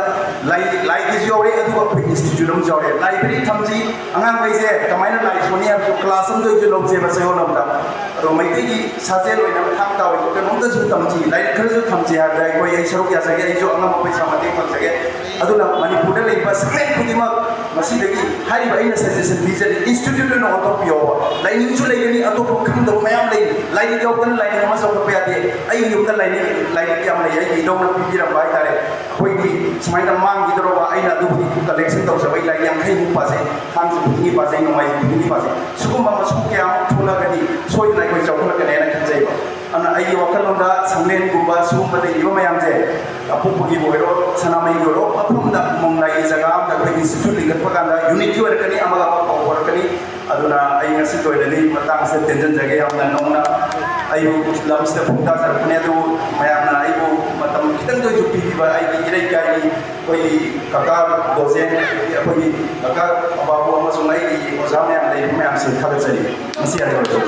ꯂꯥꯏ, ꯂꯥꯏꯒꯤꯁꯨ ꯌꯥꯎꯔꯦ, ꯑꯗꯨꯒ ꯑꯩꯈꯣꯏ institute ꯑꯃꯁꯨ ꯌꯥꯎꯔꯦ꯫ Library ꯊꯝꯁꯤ, ꯑꯉꯥꯡꯈꯩꯁꯦ ꯀꯃꯥꯏꯅ ꯂꯥꯏ ꯁꯣꯟꯅꯤ ꯍꯥꯏꯕꯁꯨ class ꯑꯃꯗ ꯑꯣꯏꯁꯨ ꯂꯧꯁꯦꯕ ꯆꯌꯣꯜ ꯑꯃꯗ꯫ ꯑꯗꯣ ꯃꯩꯇꯩꯒꯤ ꯁꯥꯖꯦꯜ ꯑꯣꯏꯅꯕ ꯊꯥꯡ ꯇꯥ ꯑꯣꯏꯁꯨ ꯀꯩꯅꯣꯝꯇꯁꯨ ꯊꯝꯁꯤ, ꯂꯥꯏꯔꯤꯛ ꯈꯔꯁꯨ ꯊꯝꯁꯤ ꯍꯥꯏꯕꯗ ꯑꯩꯈꯣꯏ, ꯑꯩ ꯁꯔꯨꯛ ꯌꯥꯖꯒꯦ, ꯑꯩꯁꯨ ꯑꯉꯝꯕ ꯄꯩꯁꯥ ꯃꯇꯦꯡ ꯄꯥꯡꯖꯒꯦ꯫ ꯑꯗꯨꯅ ꯃꯅꯤꯄꯨꯔꯗ ꯂꯩꯔꯤꯕ ꯁꯪꯂꯦꯟ ꯈꯨꯗꯤꯡꯃꯛ ꯃꯁꯤꯗꯒꯤ ꯍꯥꯏꯔꯤꯕ ꯑꯩꯅ suggestion ꯄꯤꯖꯔꯤ, institute ꯑꯣꯏꯅ ꯑꯣꯟꯊꯣꯛꯄꯤꯌꯣꯕ꯫ ꯂꯥꯏꯅꯤꯡꯁꯨ ꯂꯩꯒꯅꯤ, ꯑꯇꯣꯞꯄ ꯈꯪꯗꯕ ꯃꯌꯥꯝ ꯂꯩ꯫ ꯂꯥꯏꯔꯤꯛ ꯌꯥꯎꯗꯅ ꯂꯥꯏꯅꯤꯡ ꯑꯃ ꯆꯥꯎꯈꯠꯄ ꯌꯥꯗꯦ꯫ ꯑꯩꯒꯤ ꯌꯨꯝꯗ ꯂꯥꯏꯅꯤꯡ, ꯂꯥꯏꯔꯤꯛ ꯌꯥꯝ ꯂꯩ, ꯑꯩꯒꯤ ꯏꯙꯧꯅ ꯄꯤꯕꯤꯔꯝꯕ ꯍꯥꯏꯇꯥꯔꯦ꯫ ꯑꯩꯈꯣꯏꯒꯤ ꯁꯨꯃꯥꯏꯅ ꯃꯥꯡꯈꯤꯗꯧꯔꯕ, ꯑꯩꯅ ꯑꯗꯨꯕꯨꯗꯤ collection ꯇꯧꯖꯕ, ꯑꯩ ꯂꯥꯏꯔꯤꯛ ꯌꯥꯡꯈꯩꯃꯨꯛ ꯄꯥꯖꯩ, ꯊꯥꯡꯖ ꯈꯨꯗꯤꯡꯒꯤ ꯄꯥꯖꯩ, ꯅꯣꯡꯃꯥꯏꯖꯤꯡ ꯈꯨꯗꯤꯡꯒꯤ ꯄꯥꯖꯩ꯫ ꯁꯤꯒꯨꯝꯕ ꯃꯁꯤꯡ ꯀꯌꯥꯃꯨꯛ ꯊꯣꯛꯂꯒꯗꯤ ꯁꯣꯏꯗꯅ ꯑꯩꯈꯣꯏ ꯆꯥꯎꯈꯠꯂꯛꯀꯅꯤ ꯍꯥꯏꯅ ꯈꯟꯖꯩꯕ꯫ ꯑꯗꯨꯅ ꯑꯩꯒꯤ ꯋꯥꯈꯜꯂꯣꯟꯗ ꯁꯪꯂꯦꯟꯒꯨꯝꯕ ꯁꯤꯒꯨꯝꯕ ꯂꯩꯔꯤꯕ ꯃꯌꯥꯝꯁꯦ, ꯑꯄꯣꯛꯄꯒꯤꯕꯨ ꯑꯣꯏꯔꯣ, ꯁꯅꯥꯃꯍꯤꯒꯤ ꯑꯣꯏꯔꯣ, ꯃꯐꯝꯗ ꯃꯣꯡꯂꯥꯏꯒꯤ ꯖꯒꯥ ꯑꯃꯗ ꯑꯩꯈꯣꯏꯒꯤ institute ꯂꯤꯡꯈꯠꯄ ꯀꯥꯟꯗ unity ꯑꯣꯏꯔꯛꯀꯅꯤ, ꯑꯃꯒ ꯑꯃꯒ ꯄꯥꯎ ꯐꯥꯎꯔꯛꯀꯅꯤ꯫ ꯑꯗꯨꯅ ꯑꯩ ꯉꯁꯤ ꯂꯣꯏꯔꯅꯤ, ꯃꯇꯥꯡꯁꯤꯗ ꯇꯦꯟꯖꯟꯖꯒꯦ꯫ ꯌꯥꯝꯅ ꯅꯧꯅ ꯑꯩꯕꯨ ꯂꯝꯁꯤꯗ ꯈꯣꯡꯗꯥꯖꯔꯛꯄꯅꯦ, ꯑꯗꯨꯕꯨ ꯃꯌꯥꯝꯅ ꯑꯩꯕꯨ ꯃꯇꯝ ꯈꯤꯇꯪꯗ ꯑꯣꯏꯁꯨ ꯄꯤꯕꯤꯕ, ꯑꯩꯒꯤ ꯏꯔꯩ ꯑꯩꯈꯣꯏꯒꯤ ꯀꯀꯥ ꯗꯣꯖꯦꯟ, ꯑꯩꯈꯣꯏꯒꯤ ꯀꯀꯥ ꯑꯕꯥꯕꯨ ꯑꯃꯁꯨꯡ ꯑꯩꯒꯤ ꯑꯣꯖꯥ ꯃꯌꯥꯝ ꯂꯩꯔꯤꯕ ꯃꯌꯥꯝꯁꯤꯡ ꯊꯥꯒꯠꯆꯔꯤ꯫ ꯃꯁꯤ ꯍꯥꯏꯔꯒꯁꯨ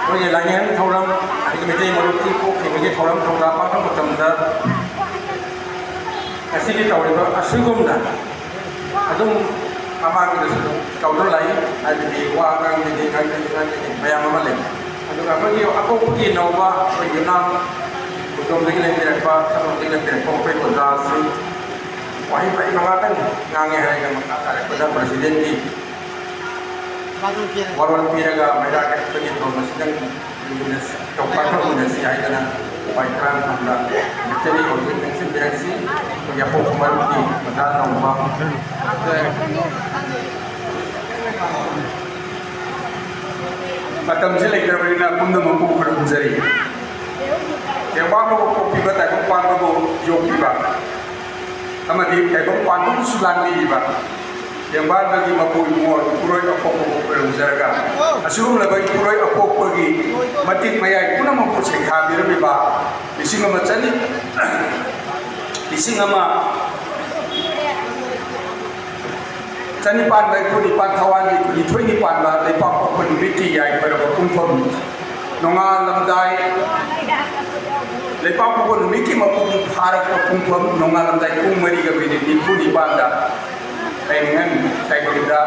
ꯑꯩꯈꯣꯏꯒꯤ ꯂꯥꯏꯅꯤꯡ ꯊꯧꯔꯝ, ꯑꯗꯒꯤ ꯃꯩꯇꯩ ꯃꯔꯨꯞꯀꯤ ꯄꯣꯛꯈꯤꯕꯒꯤ ꯊꯧꯔꯝ ꯊꯧꯗꯥ ꯄꯥꯡꯊꯣꯛ ꯃꯇꯝꯗ ꯉꯁꯤꯒꯤ ꯇꯧꯔꯤꯕ ꯑꯁꯤꯒꯨꯝꯅ ꯑꯗꯨꯝ ꯃꯃꯥꯡꯗꯁꯨ ꯇꯧꯗꯨꯅ ꯂꯥꯛꯏ꯫ ꯍꯥꯏꯕꯗꯤ ꯋꯥ ꯉꯥꯡꯕꯒꯤ, ꯉꯥꯡꯕꯒꯤ, ꯉꯥꯡꯕꯒꯤ ꯃꯌꯥꯝ ꯑꯃ ꯂꯩ꯫ ꯑꯗꯨꯒ ꯑꯩꯈꯣꯏꯒꯤ ꯑꯄꯣꯛꯄꯒꯤ ꯅꯧꯕ ꯑꯩꯈꯣꯏ ꯌꯨꯅꯥꯝ ꯈꯨꯗꯣꯝꯗꯒꯤ ꯂꯩꯕꯤꯔꯛꯄ, ꯁꯝꯂꯣꯝꯗꯒꯤ ꯂꯩꯕꯤꯔꯛꯄ ꯑꯩꯈꯣꯏ ꯑꯣꯖꯥꯁꯤꯡ ꯋꯥꯍꯩ ꯃꯔꯤ ꯃꯉꯥꯇꯪ ꯉꯥꯡꯉꯦ ꯍꯥꯏꯔꯒ ꯃꯈꯥ ꯇꯥꯔꯛꯄꯗ ꯄ꯭ꯔꯁꯤꯗꯦꯟꯒꯤ ꯋꯥꯔꯣꯜ ꯄꯤꯔꯒ ꯃꯩꯔꯥ ꯀꯠꯄꯒꯤ ꯊꯧꯔꯝ ꯑꯁꯤꯗꯪ ꯇꯧꯄꯥꯏ ꯇꯧꯃꯤꯟꯅꯁꯤ ꯍꯥꯏꯗꯅ ꯎꯄꯥꯏ ꯈꯔ ꯐꯪꯕ ꯂꯦꯛꯆꯔꯤ ꯑꯣꯏꯕ ꯅꯤꯡꯁꯤꯡꯕꯤꯔꯛꯁꯤ꯫ ꯑꯩꯈꯣꯏꯒꯤ ꯑꯄꯣꯛꯄ ꯃꯔꯨꯞꯀꯤ ꯃꯆꯥ ꯇꯧꯕ ꯃꯇꯝꯁꯤ ꯂꯩꯇ꯭ꯔꯕꯅꯤꯅ ꯄꯨꯝꯅꯃꯛꯄꯨ ꯈꯨꯔꯨꯝꯖꯔꯤ꯫ ꯇꯦꯡꯕꯥꯡꯕꯕꯨ ꯄꯣꯛꯄꯤꯕ, ꯇꯥꯏꯕꯪ ꯄꯥꯟꯕꯕꯨ ꯌꯣꯛꯄꯤꯕ ꯑꯃꯗꯤ ꯇꯥꯏꯕꯪ ꯄꯥꯟꯕꯕꯨꯁꯨ ꯂꯥꯟꯕꯤꯔꯤꯕ ꯇꯦꯡꯕꯥꯡꯕꯒꯤ ꯃꯄꯨ ꯏꯕꯨꯡꯉꯣ ꯏꯄꯨꯔꯣꯏ ꯑꯄꯣꯛꯄꯕꯨ ꯈꯨꯔꯨꯝꯖꯔꯒ, ꯑꯁꯤꯒꯨꯝꯂꯕ ꯏꯄꯨꯔꯣꯏ ꯑꯄꯣꯛꯄꯒꯤ ꯃꯇꯤꯛ ꯃꯌꯥꯏ ꯄꯨꯝꯅꯃꯛꯄꯨ ꯁꯩꯊꯥꯕꯤꯔꯝꯃꯤꯕ ꯂꯤꯁꯤꯡ ꯑꯃ ꯆꯅꯤ, ꯂꯤꯁꯤꯡ ꯑꯃ ꯆꯅꯤꯄꯥꯟ ꯃꯔꯤꯐꯨ ꯅꯤꯄꯥꯟ ꯊꯋꯥꯟꯒꯤ ꯀꯨꯟꯅꯤꯊꯣꯏꯅꯤ ꯄꯥꯟꯕ ꯂꯩꯄꯥꯛꯄꯣꯛꯄ ꯅꯨꯃꯤꯠꯀꯤ ꯌꯥꯏꯐꯔꯕ ꯄꯨꯡꯐꯝ ꯅꯣꯡꯉꯥꯜꯂꯝꯗꯥꯏ, ꯂꯩꯄꯥꯛꯄꯣꯛꯄ ꯅꯨꯃꯤꯠꯀꯤ ꯃꯄꯨꯡ ꯐꯥꯔꯛꯄ ꯄꯨꯡꯐꯝ ꯅꯣꯡꯉꯥꯜꯂꯝꯗꯥꯏ ꯄꯨꯡ ꯃꯔꯤꯒ ꯃꯤꯅꯤꯠ ꯅꯤꯐꯨ ꯅꯤꯄꯥꯟꯗ ꯂꯥꯏꯅꯤꯡꯉꯟ ꯇꯥꯏꯕꯪꯗ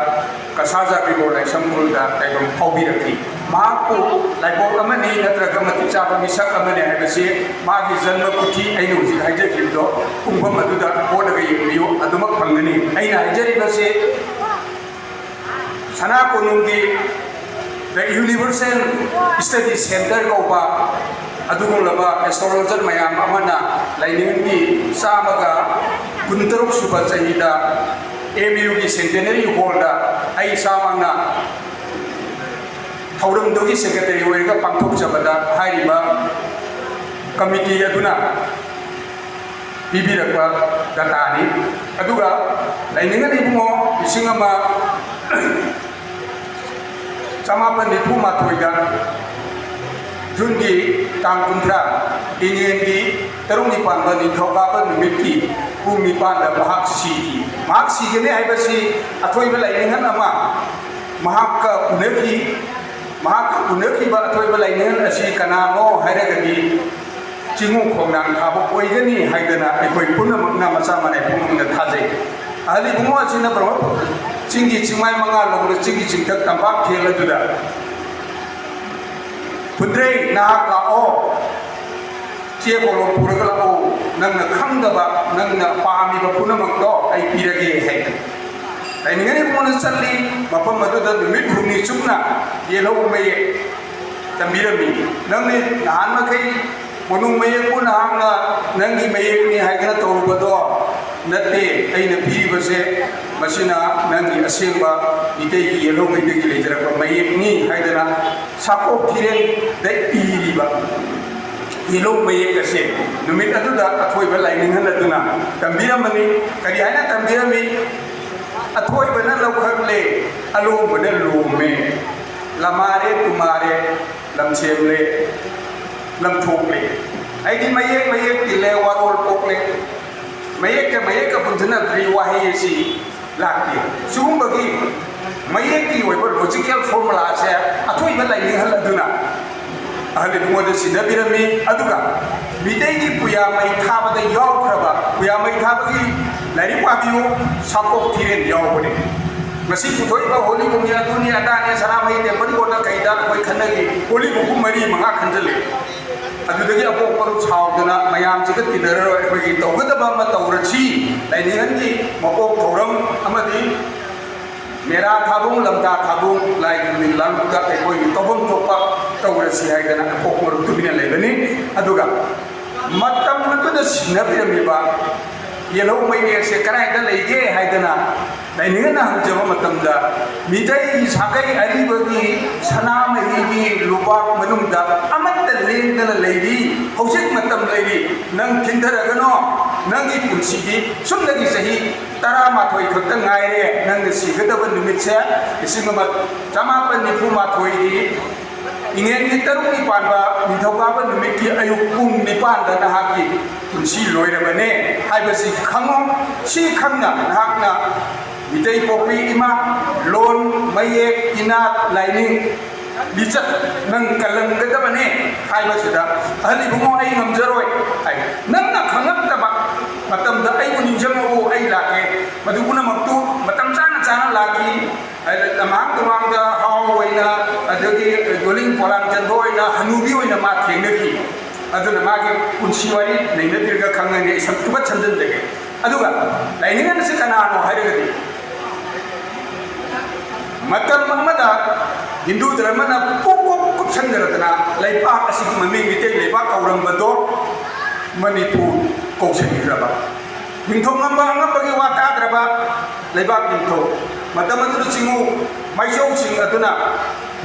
ꯀꯁꯥꯔ ꯖꯥꯕꯤꯕꯣ ꯂꯥꯏꯁ꯭ꯔꯝ ꯈꯨꯜꯗ ꯇꯥꯏꯕꯪ ꯐꯥꯎꯕꯤꯔꯛꯈꯤ꯫ ꯃꯍꯥꯛꯄꯨ ꯂꯥꯏꯕꯛ ꯑꯃꯅꯤ ꯅꯠꯇ꯭ꯔꯒ ꯃꯇꯤꯛ ꯆꯥꯕ ꯃꯤꯁꯛ ꯑꯃꯅꯤ ꯍꯥꯏꯕꯁꯤ ꯃꯥꯒꯤ ꯖꯟꯃ ꯀꯨꯊꯤ ꯑꯩꯅ ꯍꯧꯖꯤꯛ ꯍꯥꯏꯖꯈꯤꯕꯗꯣ ꯄꯨꯡꯐꯝ ꯑꯗꯨꯗ ꯍꯣꯠꯂꯒ ꯌꯦꯡꯕꯤꯌꯨ, ꯑꯗꯨꯃꯛ ꯐꯪꯒꯅꯤ꯫ ꯑꯩꯅ ꯍꯥꯏꯖꯔꯤꯕꯁꯤ ꯁꯅꯥ ꯀꯣꯅꯨꯡꯒꯤ The Universal Study Center ꯀꯧꯕ ꯑꯗꯨꯒꯨꯝꯂꯕ ꯑꯦꯁꯇ꯭ꯔꯣꯂꯣꯖꯔ ꯃꯌꯥꯝ ꯑꯃꯅ ꯂꯥꯏꯅꯤꯡꯒꯤ ꯆꯥꯝꯃꯒ ꯀꯨꯟꯇꯔꯨꯛ ꯁꯨꯕ ꯆꯍꯤꯗ ꯑꯦꯝ ꯌꯨꯒꯤ ꯁꯦꯟꯇꯦꯅꯔꯤ ꯍꯣꯜꯗ ꯑꯩ ꯏꯁꯥꯃꯛꯅ ꯊꯧꯔꯝꯗꯨꯒꯤ ꯁꯦꯀ꯭ꯔꯦꯇꯔꯤ ꯑꯣꯏꯔꯒ ꯄꯥꯡꯊꯣꯛꯆꯕꯗ ꯍꯥꯏꯔꯤꯕ ꯀꯃꯤꯇꯤ ꯑꯗꯨꯅ ꯄꯤꯕꯤꯔꯛꯄ ꯗꯇꯥꯅꯤ꯫ ꯑꯗꯨꯒ ꯂꯥꯏꯅꯤꯡꯉꯟ ꯏꯕꯨꯡꯉꯣ ꯂꯤꯁꯤꯡ ꯑꯃ ꯆꯃꯥꯄꯟ ꯅꯤꯐꯨ ꯃꯥꯊꯣꯏꯗ ꯖꯨꯟꯒꯤ ꯇꯥꯡ ꯀꯨꯟꯊ꯭ꯔꯥ, ꯏꯉꯦꯟꯒꯤ ꯇꯔꯨꯛꯅꯤ ꯄꯥꯟꯕ ꯅꯤꯡꯊꯧꯀꯥꯕ ꯅꯨꯃꯤꯠꯀꯤ ꯄꯨꯡ ꯅꯤꯄꯥꯟꯗ ꯃꯍꯥꯛ ꯁꯤꯈꯤ꯫ ꯃꯍꯥꯛ ꯁꯤꯒꯅꯤ ꯍꯥꯏꯕꯁꯤ ꯑꯊꯣꯏꯕ ꯂꯥꯏꯅꯤꯡꯍꯟ ꯑꯃ ꯃꯍꯥꯛꯀ ꯎꯅꯈꯤ꯫ ꯃꯍꯥꯛꯀ ꯎꯅꯈꯤꯕ ꯑꯊꯣꯏꯕ ꯂꯥꯏꯅꯤꯡꯍꯟ ꯑꯁꯤ ꯀꯅꯥꯅꯣ ꯍꯥꯏꯔꯒꯗꯤ ꯆꯤꯡꯉꯨ ꯈꯣꯡꯅꯥꯡ ꯊꯥꯕ ꯑꯣꯏꯒꯅꯤ ꯍꯥꯏꯗꯅ ꯑꯩꯈꯣꯏ ꯄꯨꯝꯅꯃꯛꯅ ꯃꯆꯥ ꯃꯅꯥꯏ ꯄꯨꯝꯅꯃꯛꯅ ꯊꯥꯖꯩ꯫ ꯑꯍꯜ ꯏꯕꯨꯡꯉꯣ ꯑꯁꯤꯅ ꯕ꯭ꯔꯍ꯭ꯃ ꯆꯤꯡꯒꯤ ꯆꯤꯡꯃꯥꯏ ꯃꯉꯥ ꯂꯣꯝꯗ ꯆꯤꯡꯒꯤ ꯆꯤꯡꯊꯛ ꯇꯝꯄꯥꯛ ꯊꯦꯜ ꯑꯗꯨꯗ ꯈꯨꯟꯗ꯭ꯔꯩ ꯅꯍꯥꯛ ꯂꯥꯛꯑꯣ, ꯆꯦ ꯀꯣꯂꯣꯝ ꯄꯨꯔꯒ ꯂꯥꯛꯑꯣ, ꯅꯪꯅ ꯈꯪꯗꯕ, ꯅꯪꯅ ꯄꯥꯝꯃꯤꯕ ꯄꯨꯝꯅꯃꯛꯇꯣ ꯑꯩ ꯄꯤꯔꯒꯦ ꯍꯥꯏꯅ꯫ ꯂꯥꯏꯅꯤꯡꯉꯅꯤ ꯃꯉꯣꯟꯗ ꯆꯠꯂꯤ, ꯃꯐꯝ ꯑꯗꯨꯗ ꯅꯨꯃꯤꯠ ꯍꯨꯝꯅꯤ ꯆꯨꯞꯅ ꯌꯦꯜꯍꯧ ꯃꯌꯦꯛ ꯇꯝꯕꯤꯔꯝꯃꯤ꯫ ꯅꯪꯗꯤ ꯅꯍꯥꯟ ꯃꯈꯩ ꯀꯣꯅꯨꯡ ꯃꯌꯦꯛꯄꯨ ꯅꯍꯥꯛꯅ ꯅꯪꯒꯤ ꯃꯌꯦꯛꯅꯤ ꯍꯥꯏꯗꯅ ꯇꯧꯔꯨꯕꯗꯣ ꯅꯠꯇꯦ, ꯑꯩꯅ ꯄꯤꯔꯤꯕꯁꯦ ꯃꯁꯤꯅ ꯅꯪꯒꯤ ꯑꯁꯦꯡꯕ ꯃꯤꯇꯩꯒꯤ ꯌꯦꯜꯍꯧꯉꯩꯗꯒꯤ ꯂꯩꯖꯔꯛꯄ ꯃꯌꯦꯛꯅꯤ ꯍꯥꯏꯗꯅ ꯁꯥꯀꯣꯛ ꯊꯤꯔꯦꯟꯗ ꯏꯔꯤꯕ ꯌꯦꯜꯍꯧ ꯃꯌꯦꯛ ꯑꯁꯦ ꯅꯨꯃꯤꯠ ꯑꯗꯨꯗ ꯑꯊꯣꯏꯕ ꯂꯥꯏꯅꯤꯡꯍꯜ ꯑꯗꯨꯅ ꯇꯝꯕꯤꯔꯝꯕꯅꯤ꯫ ꯀꯔꯤ ꯍꯥꯏꯅ ꯇꯝꯕꯤꯔꯝꯃꯤ? "ꯑꯊꯣꯏꯕꯅ ꯂꯧꯈꯠꯂꯦ, ꯑꯂꯣꯝꯕꯅ ꯂꯣꯝꯃꯦ, ꯂꯃꯥꯔꯦ ꯇꯨꯃꯥꯔꯦ, ꯂꯝꯁꯦꯝꯂꯦ, ꯂꯝꯊꯣꯛꯂꯦ꯫ ꯑꯩꯗꯤ ꯃꯌꯦꯛ ꯃꯌꯦꯛ ꯇꯤꯜꯂꯦ, ꯋꯥꯔꯣꯜ ꯄꯣꯛꯂꯦ꯫ ꯃꯌꯦꯛꯀ ꯃꯌꯦꯛꯀ ꯄꯨꯟꯁꯤꯟꯅꯗ꯭ꯔꯤ ꯋꯥꯍꯩ ꯑꯁꯤ ꯂꯥꯛꯇꯦ꯫" ꯁꯤꯒꯨꯝꯕꯒꯤ ꯃꯌꯦꯛꯀꯤ ꯑꯣꯏꯕ ꯂꯣꯖꯤꯀꯦꯜ ꯐꯣꯔꯃꯨꯂꯥꯁꯦ ꯑꯊꯣꯏꯕ ꯂꯥꯏꯅꯤꯡꯍꯜ ꯑꯗꯨꯅ ꯑꯍꯜ ꯏꯕꯨꯡꯉꯣꯗ ꯁꯤꯟꯅꯕꯤꯔꯝꯃꯤ꯫ ꯑꯗꯨꯒ ꯃꯤꯇꯩꯒꯤ ꯄꯨꯌꯥ ꯃꯩ ꯊꯥꯕꯗ ꯌꯥꯎꯈ꯭ꯔꯕ, ꯄꯨꯌꯥ ꯃꯩ ꯊꯥꯕꯒꯤ ꯂꯥꯏꯔꯤꯛ ꯄꯥꯕꯤꯌꯨ, ꯁꯥꯀꯣꯛ ꯊꯤꯔꯦꯟ ꯌꯥꯎꯕꯅꯤ꯫ ꯉꯁꯤ ꯄꯨꯊꯣꯛꯏꯕ ꯍꯣꯂꯤ ꯀꯨꯝꯍꯩ ꯑꯗꯨꯅꯤ ꯑꯗꯥꯅꯤ, ꯁꯅꯥꯃꯍꯤ ꯇꯦꯝꯄꯜ ꯀꯣꯔꯠꯅ ꯀꯩꯗ ꯑꯩꯈꯣꯏ ꯈꯟꯅꯈꯤ, ꯍꯣꯂꯤ ꯀꯨꯝꯍꯩ ꯃꯔꯤ ꯃꯉꯥ ꯈꯟꯖꯜꯂꯦ꯫ ꯑꯗꯨꯗꯒꯤ ꯑꯄꯣꯛ ꯃꯔꯨꯞ ꯁꯥꯎꯗꯅ ꯃꯌꯥꯝꯁꯤꯒ ꯇꯤꯟꯅꯔꯔꯣꯏ, ꯑꯩꯈꯣꯏꯒꯤ ꯇꯧꯒꯗꯕ ꯑꯃ ꯇꯧꯔꯁꯤ, ꯂꯥꯏꯅꯤꯡꯍꯟꯒꯤ ꯃꯀꯣꯛ ꯊꯧꯔꯝ ꯑꯃꯗꯤ ꯃꯦꯔꯥ ꯊꯥꯕꯨꯡ, ꯂꯝꯇꯥ ꯊꯥꯕꯨꯡ, ꯂꯥꯏ ꯈꯨꯔꯨꯝꯃꯤ ꯂꯥꯡꯕꯗ ꯑꯩꯈꯣꯏꯒꯤ ꯇꯧꯐꯝ ꯊꯣꯛꯄ ꯇꯧꯔꯁꯤ ꯍꯥꯏꯗꯅ ꯑꯄꯣꯛ ꯃꯔꯨꯞ ꯇꯨꯃꯤꯟꯅ ꯂꯩꯕꯅꯤ꯫ ꯑꯗꯨꯒ ꯃꯇꯝ ꯑꯗꯨꯗ ꯁꯤꯟꯅꯕꯤꯔꯝꯃꯤꯕ ꯌꯦꯜꯍꯧ ꯃꯌꯦꯛꯁꯦ ꯀꯗꯥꯏꯗ ꯂꯩꯒꯦ ꯍꯥꯏꯗꯅ ꯂꯥꯏꯅꯤꯡꯍꯟꯅ ꯍꯪꯖꯕ ꯃꯇꯝꯗ, "ꯃꯤꯇꯩ ꯁꯥꯒꯩ ꯑꯔꯤꯕꯒꯤ ꯁꯅꯥꯃꯍꯤꯒꯤ ꯂꯨꯕꯥꯛ ꯃꯅꯨꯡꯗ ꯑꯃꯠꯇ ꯂꯦꯡꯗꯅ ꯂꯩꯔꯤ, ꯍꯧꯖꯤꯛ ꯃꯇꯝ ꯂꯩꯔꯤ, ꯅꯪ ꯊꯤꯟꯊꯔꯒꯅꯣ, ꯅꯪꯒꯤ ꯄꯨꯟꯁꯤꯗꯤ ꯁꯨꯞꯅꯒꯤ ꯆꯍꯤ ꯇꯔꯥꯃꯥꯊꯣꯏ ꯈꯛꯇ ꯉꯥꯏꯔꯦ, ꯅꯪꯅ ꯁꯤꯒꯗꯕ ꯅꯨꯃꯤꯠꯁꯦ ꯂꯤꯁꯤꯡ ꯑꯃ ꯆꯃꯥꯄꯟ ꯅꯤꯐꯨ ꯃꯥꯊꯣꯏꯒꯤ ꯏꯉꯦꯟꯒꯤ ꯇꯔꯨꯛꯅꯤ ꯄꯥꯟꯕ ꯅꯤꯡꯊꯧꯀꯥꯕ ꯅꯨꯃꯤꯠꯀꯤ ꯑꯌꯨꯛ ꯄꯨꯡ ꯅꯤꯄꯥꯟꯗ ꯅꯍꯥꯛꯀꯤ ꯄꯨꯟꯁꯤ ꯂꯣꯏꯔꯕꯅꯦ ꯍꯥꯏꯕꯁꯤ ꯈꯪꯉꯣ꯫ ꯁꯤ ꯈꯪꯅ ꯅꯍꯥꯛꯅ ꯃꯤꯇꯩ ꯄꯣꯛꯄꯤ ꯏꯃꯥ, ꯂꯣꯟ, ꯃꯌꯦꯛ, ꯏꯅꯥꯠ, ꯂꯥꯏꯅꯤꯡ, ꯂꯤꯆꯠ ꯅꯪ ꯀꯜꯂꯝꯒꯗꯕꯅꯦ ꯍꯥꯏꯕꯁꯤꯗ ꯑꯍꯜ ꯏꯕꯨꯡꯉꯣ ꯑꯩ ꯉꯝꯖꯔꯣꯏ ꯍꯥꯏ꯫ ꯅꯪꯅ ꯈꯪꯉꯛꯇꯕ ꯃꯇꯝꯗ ꯑꯩꯕꯨ ꯅꯤꯡꯁꯤꯡꯉꯛꯎ, ꯑꯩ ꯂꯥꯛꯀꯦ꯫ ꯃꯗꯨ ꯄꯨꯝꯅꯃꯛꯇꯨ ꯃꯇꯝ ꯆꯥꯅ ꯆꯥꯅ ꯂꯥꯛꯈꯤ꯫ ꯃꯃꯥꯡ ꯇꯨꯃꯥꯡꯗ ꯍꯥꯎ ꯑꯣꯏꯅ, ꯑꯗꯒꯤ ꯌꯣꯂꯤꯡ ꯄꯣꯂꯥꯡ ꯆꯟꯕ ꯑꯣꯏꯅ ꯍꯅꯨꯕꯤ ꯑꯣꯏꯅ ꯃꯥ ꯊꯦꯡꯅꯈꯤ꯫ ꯑꯗꯨꯅ ꯃꯥꯒꯤ ꯄꯨꯟꯁꯤ ꯋꯥꯔꯤ ꯅꯩꯅꯕꯤꯔꯒ ꯈꯪꯉꯅꯤ ꯑꯩ ꯁꯝ-, ꯇꯨꯕꯠ ꯁꯝꯖꯤꯟꯖꯒꯦ꯫ ꯑꯗꯨꯒ ꯂꯥꯏꯅꯤꯡꯉꯟ ꯑꯁꯤ ꯀꯅꯥꯅꯣ ꯍꯥꯏꯔꯒꯗꯤ, ꯃꯇꯝ ꯑꯃꯗ ꯍꯤꯟꯗꯨ ꯙꯔꯃꯅ ꯄꯨꯛ ꯄꯨꯛ ꯀꯨꯞꯁꯟꯖꯔꯗꯅ ꯂꯩꯕꯥꯛ ꯑꯁꯤꯒꯤ ꯃꯃꯤꯡ ꯃꯤꯇꯩ ꯂꯩꯕꯥꯛ ꯀꯧꯔꯝꯕꯗꯣ ꯃꯅꯤꯄꯨꯔ ꯀꯧꯁꯤꯟꯈ꯭ꯔꯕ꯫ ꯅꯤꯡꯊꯧ ꯉꯝꯕ ꯑꯉꯝꯕꯒꯤ ꯋꯥ ꯇꯥꯗ꯭ꯔꯕ ꯂꯩꯕꯥꯛ ꯅꯤꯡꯊꯧ꯫ ꯃꯇꯝ ꯑꯗꯨꯗ ꯆꯤꯡꯉꯨ ꯃꯥꯏꯆꯧꯁꯤꯡ ꯑꯗꯨꯅ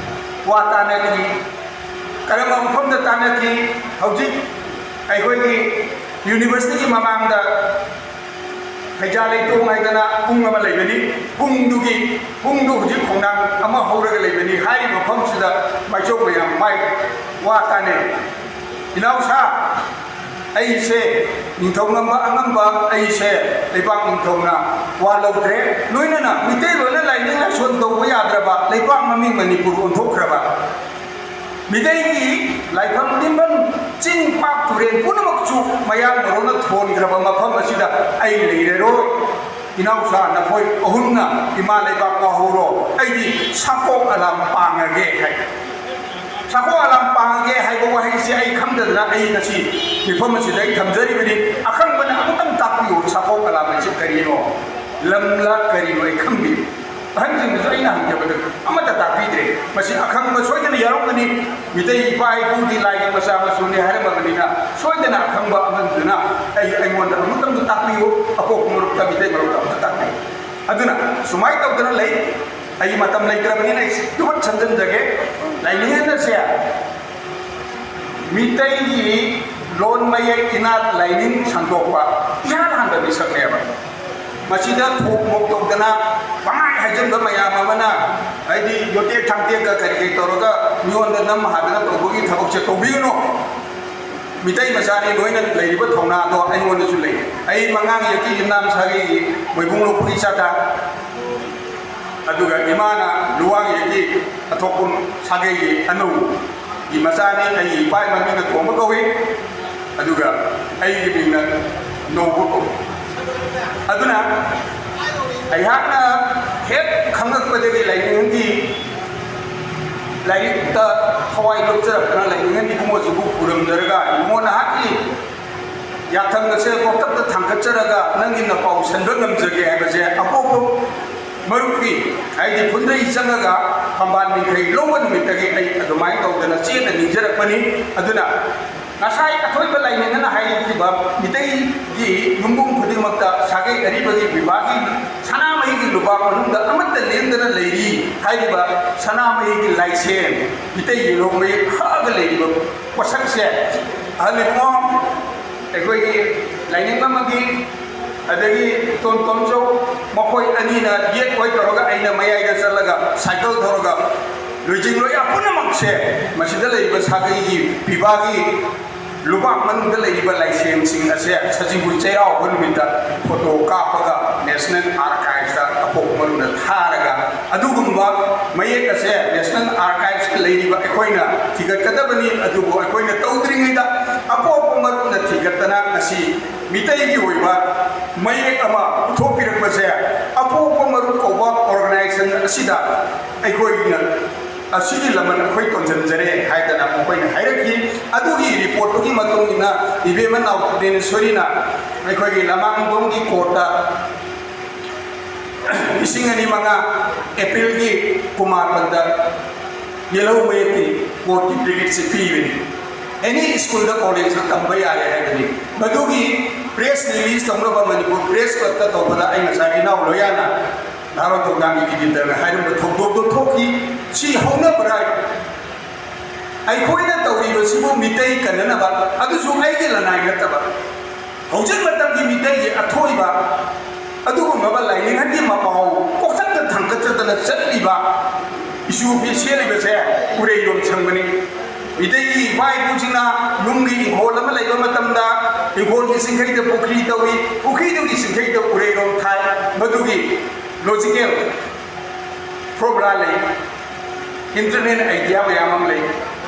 ꯋꯥ ꯇꯥꯅꯈꯤ꯫ ꯀꯔꯝꯕ ꯃꯐꯝꯗ ꯇꯥꯅꯈꯤ? ꯍꯧꯖꯤꯛ ꯑꯩꯈꯣꯏꯒꯤ ꯌꯨꯅꯤꯚꯔꯁꯤꯇꯤꯒꯤ ꯃꯃꯥꯡꯗ ꯐꯩꯖꯥ ꯂꯩꯇꯣꯡ ꯍꯥꯏꯗꯅ ꯄꯨꯡ ꯑꯃ ꯂꯩꯕꯅꯤ꯫ ꯄꯨꯡꯗꯨꯒꯤ, ꯄꯨꯡꯗꯨ ꯍꯧꯖꯤꯛ ꯈꯣꯡꯅꯥꯡ ꯑꯃ ꯍꯧꯔꯒ ꯂꯩꯕꯅꯤ꯫ ꯍꯥꯏꯔꯤꯕ ꯃꯐꯝꯁꯤꯗ ꯃꯥꯏꯆꯧ ꯃꯌꯥꯝ ꯃꯥꯏ ꯋꯥ ꯇꯥꯅꯩ꯫ "ꯏꯅꯥꯎꯁꯥ, ꯑꯩꯁꯦ ꯅꯤꯡꯊꯧ ꯉꯝꯕ ꯑꯉꯝꯕ, ꯑꯩꯁꯦ ꯂꯩꯕꯥꯛ ꯅꯤꯡꯊꯧꯅ ꯋꯥ ꯂꯧꯗ꯭ꯔꯦ꯫ ꯂꯣꯏꯅꯅ ꯃꯤꯇꯩ ꯂꯣꯏꯅ ꯂꯥꯏꯅꯤꯡ ꯂꯥꯏꯁꯣꯟ ꯇꯧꯕ ꯌꯥꯗ꯭ꯔꯕ ꯂꯩꯕꯥꯛ ꯃꯃꯤꯡ ꯃꯅꯤꯄꯨꯔ ꯑꯣꯟꯊꯣꯛꯈ꯭ꯔꯕ꯫ ꯃꯤꯇꯩꯒꯤ ꯂꯥꯏꯐꯝ ꯇꯤꯟꯐꯝ, ꯆꯤꯡ ꯄꯥꯠ ꯇꯨꯔꯦꯜ ꯄꯨꯝꯅꯃꯛꯁꯨ ꯃꯌꯥꯡ ꯃꯔꯣꯟꯅ ꯊꯣꯟꯈ꯭ꯔꯕ ꯃꯐꯝ ꯑꯁꯤꯗ ꯑꯩ ꯂꯩꯔꯔꯣꯏ꯫ ꯏꯅꯥꯎꯁꯥ ꯅꯈꯣꯏ ꯑꯍꯨꯝꯅ ꯏꯃꯥ ꯂꯩꯕꯥꯛ ꯋꯥꯍꯧꯔꯣ, ꯑꯩꯗꯤ ꯁꯥꯀꯣꯛ ꯑꯂꯥꯝ ꯄꯥꯡꯉꯒꯦ" ꯍꯥꯏ꯫ ꯁꯥꯀꯣꯛ ꯑꯂꯥꯝ ꯄꯥꯡꯉꯒꯦ ꯍꯥꯏꯕ ꯋꯥꯍꯩꯁꯦ ꯑꯩ ꯈꯪꯗꯗꯅ ꯑꯩ ꯉꯁꯤ ꯃꯤꯐꯝ ꯑꯁꯤꯗ ꯑꯩ ꯊꯝꯖꯔꯤꯕꯅꯤ꯫ ꯑꯈꯪꯕꯅ ꯑꯃꯨꯛꯇꯪ ꯇꯥꯛꯄꯤꯌꯨ, ꯁꯥꯀꯣꯛ ꯑꯂꯥꯝ ꯍꯥꯏꯁꯦ ꯀꯔꯤꯅꯣ? ꯂꯝꯂꯥ ꯀꯔꯤꯅꯣ ꯑꯩ ꯈꯪꯗꯦ꯫ ꯑꯍꯟꯁꯤꯡꯅꯁꯨ ꯑꯩꯅ ꯍꯪꯖꯕꯗ ꯑꯃꯠꯇ ꯇꯥꯛꯄꯤꯗ꯭ꯔꯦ꯫ ꯃꯁꯤ ꯑꯈꯪꯕ ꯁꯣꯏꯗꯅ ꯌꯥꯎꯔꯝꯒꯅꯤ꯫ ꯃꯤꯇꯩ ꯏꯄꯥ ꯏꯄꯨꯒꯤ ꯂꯥꯏꯒꯤ ꯃꯆꯥ ꯃꯁꯨꯅꯤ ꯍꯥꯏꯔꯝꯃꯕꯅꯤꯅ ꯁꯣꯏꯗꯅ ꯑꯈꯪꯕ ꯑꯃꯗꯨꯅ ꯑꯩ, ꯑꯩꯉꯣꯟꯗ ꯑꯃꯨꯛꯇꯪꯁꯨ ꯇꯥꯛꯄꯤꯌꯨ, ꯑꯄꯣꯛꯄ ꯃꯔꯨꯞꯇ, ꯃꯤꯇꯩ ꯃꯔꯨꯞꯇ ꯑꯃꯨꯛꯇ ꯇꯥꯛꯄꯤꯌꯨ꯫ ꯑꯗꯨꯅ ꯁꯨꯃꯥꯏꯅ ꯇꯧꯗꯅ ꯂꯩ꯫ ꯑꯩ ꯃꯇꯝ ꯂꯩꯇ꯭ꯔꯕꯅꯤꯅ ꯑꯩ ꯇꯨꯕꯠ ꯁꯝꯖꯤꯟꯖꯒꯦ꯫ ꯂꯥꯏꯅꯤꯡꯉꯟ ꯑꯁꯦ ꯃꯤꯇꯩꯒꯤ ꯂꯣꯟ, ꯃꯌꯦꯛ, ꯏꯅꯥꯠ, ꯂꯥꯏꯅꯤꯡ ꯁꯟꯗꯣꯛꯄ ꯏꯍꯥꯟ ꯍꯥꯟꯕ ꯃꯤꯁꯛꯅꯦꯕ꯫ ꯃꯁꯤꯗ ꯊꯣꯛ ꯃꯣꯛ ꯇꯧꯗꯅ ꯄꯪꯍꯥꯏ ꯍꯥꯏꯖꯟꯕ ꯃꯌꯥꯝ ꯑꯃꯅ, ꯍꯥꯏꯗꯤ ꯌꯣꯇꯦꯛ ꯊꯥꯡꯇꯦꯛꯀ ꯀꯔꯤ ꯀꯔꯤ ꯇꯧꯔꯒ ꯃꯤꯉꯣꯟꯗ ꯅꯝ ꯍꯥꯗꯅ ꯇꯧꯕꯒꯤ ꯊꯕꯛꯁꯦ ꯇꯧꯕꯤꯒꯅꯨ꯫ ꯃꯤꯇꯩ ꯃꯆꯥꯅꯤ, ꯂꯣꯏꯅ ꯂꯩꯔꯤꯕ ꯊꯧꯅꯥꯗꯣ ꯑꯩꯉꯣꯟꯗꯁꯨ ꯂꯩ꯫ ꯑꯩ ꯃꯉꯥꯡ ꯌꯦꯛꯀꯤ ꯌꯨꯝꯅꯥꯝ ꯁꯥꯒꯩꯒꯤ ꯃꯣꯏꯕꯨꯡ ꯂꯣꯛꯄꯒꯤ ꯆꯥꯗꯥ, ꯑꯗꯨꯒ ꯏꯃꯥꯅ ꯂꯨꯋꯥꯡ ꯌꯦꯛꯀꯤ ꯑꯊꯣꯛꯄꯝ ꯁꯥꯒꯩꯒꯤ ꯑꯅꯧꯒꯤ ꯃꯆꯥꯅꯤ꯫ ꯑꯩꯒꯤ ꯏꯄꯥ ꯏꯃꯥ ꯃꯤꯡꯅ ꯇꯣꯝꯕ ꯀꯧꯏ, ꯑꯗꯨꯒ ꯑꯩꯒꯤ ꯃꯤꯡꯅ ꯅꯧꯕ ꯀꯧꯏ꯫ ꯑꯗꯨꯅ ꯑꯩꯍꯥꯛꯅ ꯍꯦꯛ ꯈꯪꯂꯛꯄꯗꯒꯤ ꯂꯥꯏꯅꯤꯡꯒꯤ ꯂꯥꯏꯔꯤꯛꯇ ꯊꯋꯥꯏ ꯂꯨꯞꯆꯔꯛꯇꯅ ꯂꯥꯏꯅꯤꯡꯉꯟ ꯏꯕꯨꯡꯉꯣꯁꯤꯕꯨ ꯈꯨꯔꯨꯝꯖꯔꯒ, "ꯏꯕꯨꯡꯉꯣ, ꯅꯍꯥꯛꯀꯤ ꯌꯥꯊꯪ ꯑꯁꯦ ꯋꯥꯀꯞꯇ ꯊꯥꯡꯒꯠꯆꯔꯒ ꯅꯪꯒꯤ ꯅꯄꯥꯎ ꯁꯟꯕ ꯉꯝꯖꯒꯦ" ꯍꯥꯏꯕꯁꯦ ꯑꯄꯣꯛꯄ ꯃꯔꯨꯞꯀꯤ, ꯍꯥꯏꯗꯤ ꯐꯨꯟꯗ꯭ꯔꯩ ꯆꯪꯉꯒ ꯐꯝꯕꯥꯜ ꯃꯤꯡꯈꯩ ꯂꯧꯕ ꯅꯨꯃꯤꯠꯇꯒꯤ ꯑꯩ ꯑꯗꯨꯃꯥꯏꯅ ꯇꯧꯗꯅ ꯆꯦꯠꯅ ꯅꯤꯡꯖꯔꯛꯄꯅꯤ꯫ ꯑꯗꯨꯅ ꯉꯁꯥꯏ ꯑꯊꯣꯏꯕ ꯂꯥꯏꯅꯤꯡꯅ ꯍꯥꯏꯔꯤꯕ ꯃꯤꯇꯩꯒꯤ ꯌꯨꯝꯕꯨꯝ ꯈꯨꯗꯤꯡꯃꯛꯇ ꯁꯥꯒꯩ ꯑꯔꯤꯕꯒꯤ ꯄꯤꯕꯥꯒꯤ ꯁꯅꯥꯃꯍꯤꯒꯤ ꯂꯨꯕꯥꯛ ꯃꯅꯨꯡꯗ ꯑꯃꯠꯇ ꯂꯦꯡꯗꯅ ꯂꯩꯔꯤ ꯍꯥꯏꯔꯤꯕ ꯁꯅꯥꯃꯍꯤꯒꯤ ꯂꯥꯏꯁꯦꯟ, ꯃꯤꯇꯩ ꯌꯦꯜꯍꯧ ꯃꯌꯦꯛ ꯍꯛꯑꯒ ꯂꯩꯔꯤꯕ ꯄꯣꯠꯁꯛꯁꯦ ꯑꯍꯜ ꯏꯕꯨꯡꯉꯣ, ꯑꯩꯈꯣꯏꯒꯤ ꯂꯥꯏꯅꯤꯡ ꯑꯃꯒꯤ, ꯑꯗꯒꯤ ꯇꯣꯟ ꯇꯣꯝꯆꯧ, ꯃꯈꯣꯏ ꯑꯅꯤꯅ ꯌꯦꯠ ꯑꯣꯏ ꯇꯧꯔꯒ ꯑꯩꯅ ꯃꯌꯥꯏꯗ ꯆꯠꯂꯒ ꯁꯥꯏꯀꯜ ꯊꯧꯔꯒ ꯂꯣꯏꯖꯤꯡ ꯂꯣꯏꯌꯥ ꯄꯨꯝꯅꯃꯛꯁꯦ ꯃꯁꯤꯗ ꯂꯩꯔꯤꯕ ꯁꯥꯒꯩꯒꯤ ꯄꯤꯕꯥꯒꯤ ꯂꯨꯕꯥꯛ ꯃꯅꯨꯡꯗ ꯂꯩꯔꯤꯕ ꯂꯥꯏꯁꯦꯟꯁꯤꯡ ꯑꯁꯦ ꯁꯖꯤꯕꯨ ꯆꯩꯔꯥꯎꯕ ꯅꯨꯃꯤꯠꯇ ꯐꯣꯇꯣ ꯀꯥꯞꯄꯒ ꯅꯦꯁꯅꯦꯜ ꯑꯥꯔꯀꯥꯏꯚꯁꯇ ꯑꯄꯣꯛꯄ ꯃꯔꯨꯞꯅ ꯊꯥꯔꯒ, ꯑꯗꯨꯒꯨꯝꯕ ꯃꯌꯦꯛ ꯑꯁꯦ ꯅꯦꯁꯅꯦꯜ ꯑꯥꯔꯀꯥꯏꯚꯁꯇ ꯂꯩꯔꯤꯕ ꯑꯩꯈꯣꯏꯅ ꯊꯤꯒꯠꯀꯗꯕꯅꯤ꯫ ꯑꯗꯨꯕꯨ ꯑꯩꯈꯣꯏꯅ ꯇꯧꯗ꯭ꯔꯤꯉꯩꯗ ꯑꯄꯣꯛꯄ ꯃꯔꯨꯞꯅ ꯊꯤꯒꯠꯇꯅ ꯉꯁꯤ ꯃꯤꯇꯩꯒꯤ ꯑꯣꯏꯕ ꯃꯌꯦꯛ ꯑꯃ ꯄꯨꯊꯣꯛꯄꯤꯔꯛꯄꯁꯦ, ꯑꯄꯣꯛꯄ ꯃꯔꯨꯞ ꯀꯧꯕ ꯑꯣꯔꯒꯅꯥꯏꯖꯦꯁꯟ ꯑꯁꯤꯗ ꯑꯩꯈꯣꯏꯅ ꯑꯁꯤꯒꯤ ꯂꯃꯟ ꯑꯩꯈꯣꯏ ꯇꯣꯟꯖꯟꯖꯔꯦ ꯍꯥꯏꯗꯅ ꯃꯈꯣꯏꯅ ꯍꯥꯏꯔꯛꯈꯤ꯫ ꯑꯗꯨꯒꯤ ꯔꯤꯄꯣꯔꯠꯇꯨꯒꯤ ꯃꯇꯨꯡ ꯏꯟꯅ ꯏꯕꯦꯝꯃ ꯅꯥꯎꯇꯣꯂꯦꯟꯁꯣꯔꯤꯅ ꯑꯩꯈꯣꯏꯒꯤ ꯂꯃꯥꯡꯗꯣꯡꯒꯤ ꯀꯣꯔꯠꯇ ꯂꯤꯁꯤꯡ ꯑꯅꯤ ꯃꯉꯥ ꯑꯦꯄ꯭ꯔꯤꯜꯒꯤ ꯀꯨꯟꯃꯥꯄꯟꯗ ꯌꯦꯜꯍꯧ ꯃꯌꯦꯛꯀꯤ ꯀꯣꯔꯠꯀꯤ ꯄꯤꯔꯤꯠꯁꯦ ꯄꯤꯕꯅꯤ꯫ ꯑꯦꯅꯤ ꯁ꯭ꯀꯨꯜꯗ, ꯀꯣꯂꯦꯖꯇ ꯇꯝꯕ ꯌꯥꯔꯦ ꯍꯥꯏꯕꯅꯤ꯫ ꯃꯗꯨꯒꯤ ꯄ꯭ꯔꯦꯁ ꯔꯤꯂꯤꯖ ꯇꯧꯅꯕ ꯃꯅꯤꯄꯨꯔ ꯄ꯭ꯔꯦꯁ ꯀ꯭ꯂꯕꯇ ꯇꯧꯕꯗ ꯑꯩ ꯉꯁꯥꯏ ꯏꯅꯥꯎ ꯂꯣꯌꯥꯅ ꯅꯍꯥꯔꯣꯜ ꯊꯧꯗꯥꯡꯒꯤ ꯏꯗꯤꯇꯔꯅ ꯍꯥꯏꯔꯝꯕ ꯊꯧꯗꯣꯛꯇꯣ ꯊꯣꯛꯈꯤ꯫ ꯁꯤ ꯍꯧꯅꯕ꯭ꯔꯥ? ꯑꯩꯈꯣꯏꯅ ꯇꯧꯔꯤꯕꯁꯤꯕꯨ ꯃꯤꯇꯩ ꯀꯟꯅꯅꯕ, ꯑꯗꯨꯁꯨ ꯑꯩꯒꯤ ꯂꯅꯥꯏ ꯅꯠꯇꯕ, ꯍꯧꯖꯤꯛ ꯃꯇꯝꯒꯤ ꯃꯤꯇꯩꯒꯤ ꯑꯊꯣꯏꯕ ꯑꯗꯨꯒꯨꯝꯂꯕ ꯂꯥꯏꯅꯤꯡꯍꯟꯒꯤ ꯃꯄꯥꯎ ꯀꯣꯛꯊꯛꯇ ꯊꯥꯡꯒꯠꯆꯗꯅ ꯆꯠꯂꯤꯕ ꯏꯆꯨ ꯐꯤ ꯁꯦꯠꯂꯤꯕꯁꯦ ꯎꯔꯩꯔꯣꯝ ꯁꯪꯕꯅꯤ꯫ ꯃꯤꯇꯩꯒꯤ ꯏꯄꯥ ꯏꯄꯨꯁꯤꯡꯅ ꯌꯨꯝꯒꯤ ꯏꯪꯈꯣꯜ ꯑꯃ ꯂꯩꯕ ꯃꯇꯝꯗ ꯏꯪꯈꯣꯜꯒꯤ ꯆꯤꯡꯈꯩꯗ ꯄꯨꯈ꯭ꯔꯤ ꯇꯧꯏ, ꯄꯨꯈ꯭ꯔꯤꯗꯨꯒꯤ ꯆꯤꯡꯈꯩꯗ ꯎꯔꯩꯔꯣꯝ ꯊꯥꯏ꯫ ꯃꯗꯨꯒꯤ logical formula ꯂꯩ꯫ Internal idea ꯃꯌꯥꯝ ꯑꯃ ꯂꯩ꯫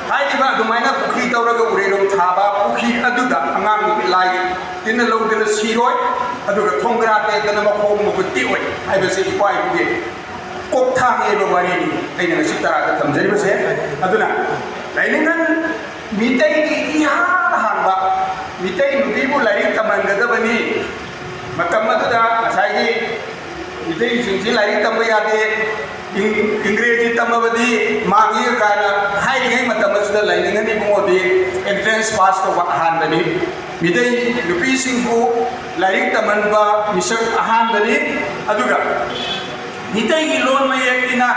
ꯍꯥꯏꯔꯤꯕ ꯑꯗꯨꯃꯥꯏꯅ ꯄꯨꯈ꯭ꯔꯤ ꯇꯧꯔꯒ ꯎꯔꯩꯔꯣꯝ ꯊꯥꯕ ꯄꯨꯈ꯭ꯔꯤ ꯑꯗꯨꯗ ꯑꯉꯥꯡ ꯅꯨꯄꯤ ꯂꯥꯏ ꯇꯤꯟꯅ ꯂꯧꯗꯅ ꯁꯤꯔꯣꯏ, ꯑꯗꯨꯒ ꯊꯣꯡꯒ꯭ꯔꯥ ꯇꯦꯛꯇꯅ ꯃꯈꯣꯡ ꯃꯈꯨꯠ ꯇꯦꯛꯑꯣꯏ ꯍꯥꯏꯕꯁꯤ ꯏꯄꯥ ꯏꯄꯨꯒꯤ ꯀꯣꯛꯊꯥꯡꯉꯦꯕ ꯋꯥꯔꯤꯅꯤ ꯑꯩꯅ ꯉꯁꯤ ꯇꯔꯥꯗ ꯊꯝꯖꯔꯤꯕꯁꯦ꯫ ꯑꯗꯨꯅ ꯂꯥꯏꯅꯤꯡꯍꯟ ꯃꯤꯇꯩꯒꯤ ꯏꯍꯥꯟ ꯍꯥꯟꯕ ꯃꯤꯇꯩ ꯅꯨꯄꯤꯕꯨ ꯂꯥꯏꯔꯤꯛ ꯇꯝꯍꯟꯒꯗꯕꯅꯤ꯫ ꯃꯇꯝ ꯑꯗꯨꯗ ꯉꯁꯥꯏꯒꯤ ꯃꯤꯇꯩꯁꯤꯡꯁꯤ ꯂꯥꯏꯔꯤꯛ ꯇꯝꯕ ꯌꯥꯗꯦ, ꯏꯪ-, ꯏꯪꯒ꯭ꯔꯦꯖꯤ ꯇꯝꯃꯕꯗꯤ ꯃꯥꯡꯉꯤ ꯀꯥꯏꯅ ꯍꯥꯏꯔꯤꯉꯩ ꯃꯇꯝ ꯑꯁꯤꯗ ꯂꯥꯏꯅꯤꯡꯍꯟ ꯏꯕꯨꯡꯉꯣꯗꯤ entrance pass ꯇꯧꯕ ꯑꯍꯥꯟꯕꯅꯤ꯫ ꯃꯤꯇꯩ ꯅꯨꯄꯤꯁꯤꯡꯕꯨ ꯂꯥꯏꯔꯤꯛ ꯇꯝꯍꯟꯕ ꯃꯤꯁꯛ ꯑꯍꯥꯟꯕꯅꯤ꯫ ꯑꯗꯨꯒ ꯃꯤꯇꯩꯒꯤ ꯂꯣꯟ ꯃꯌꯦꯛ ꯏꯅ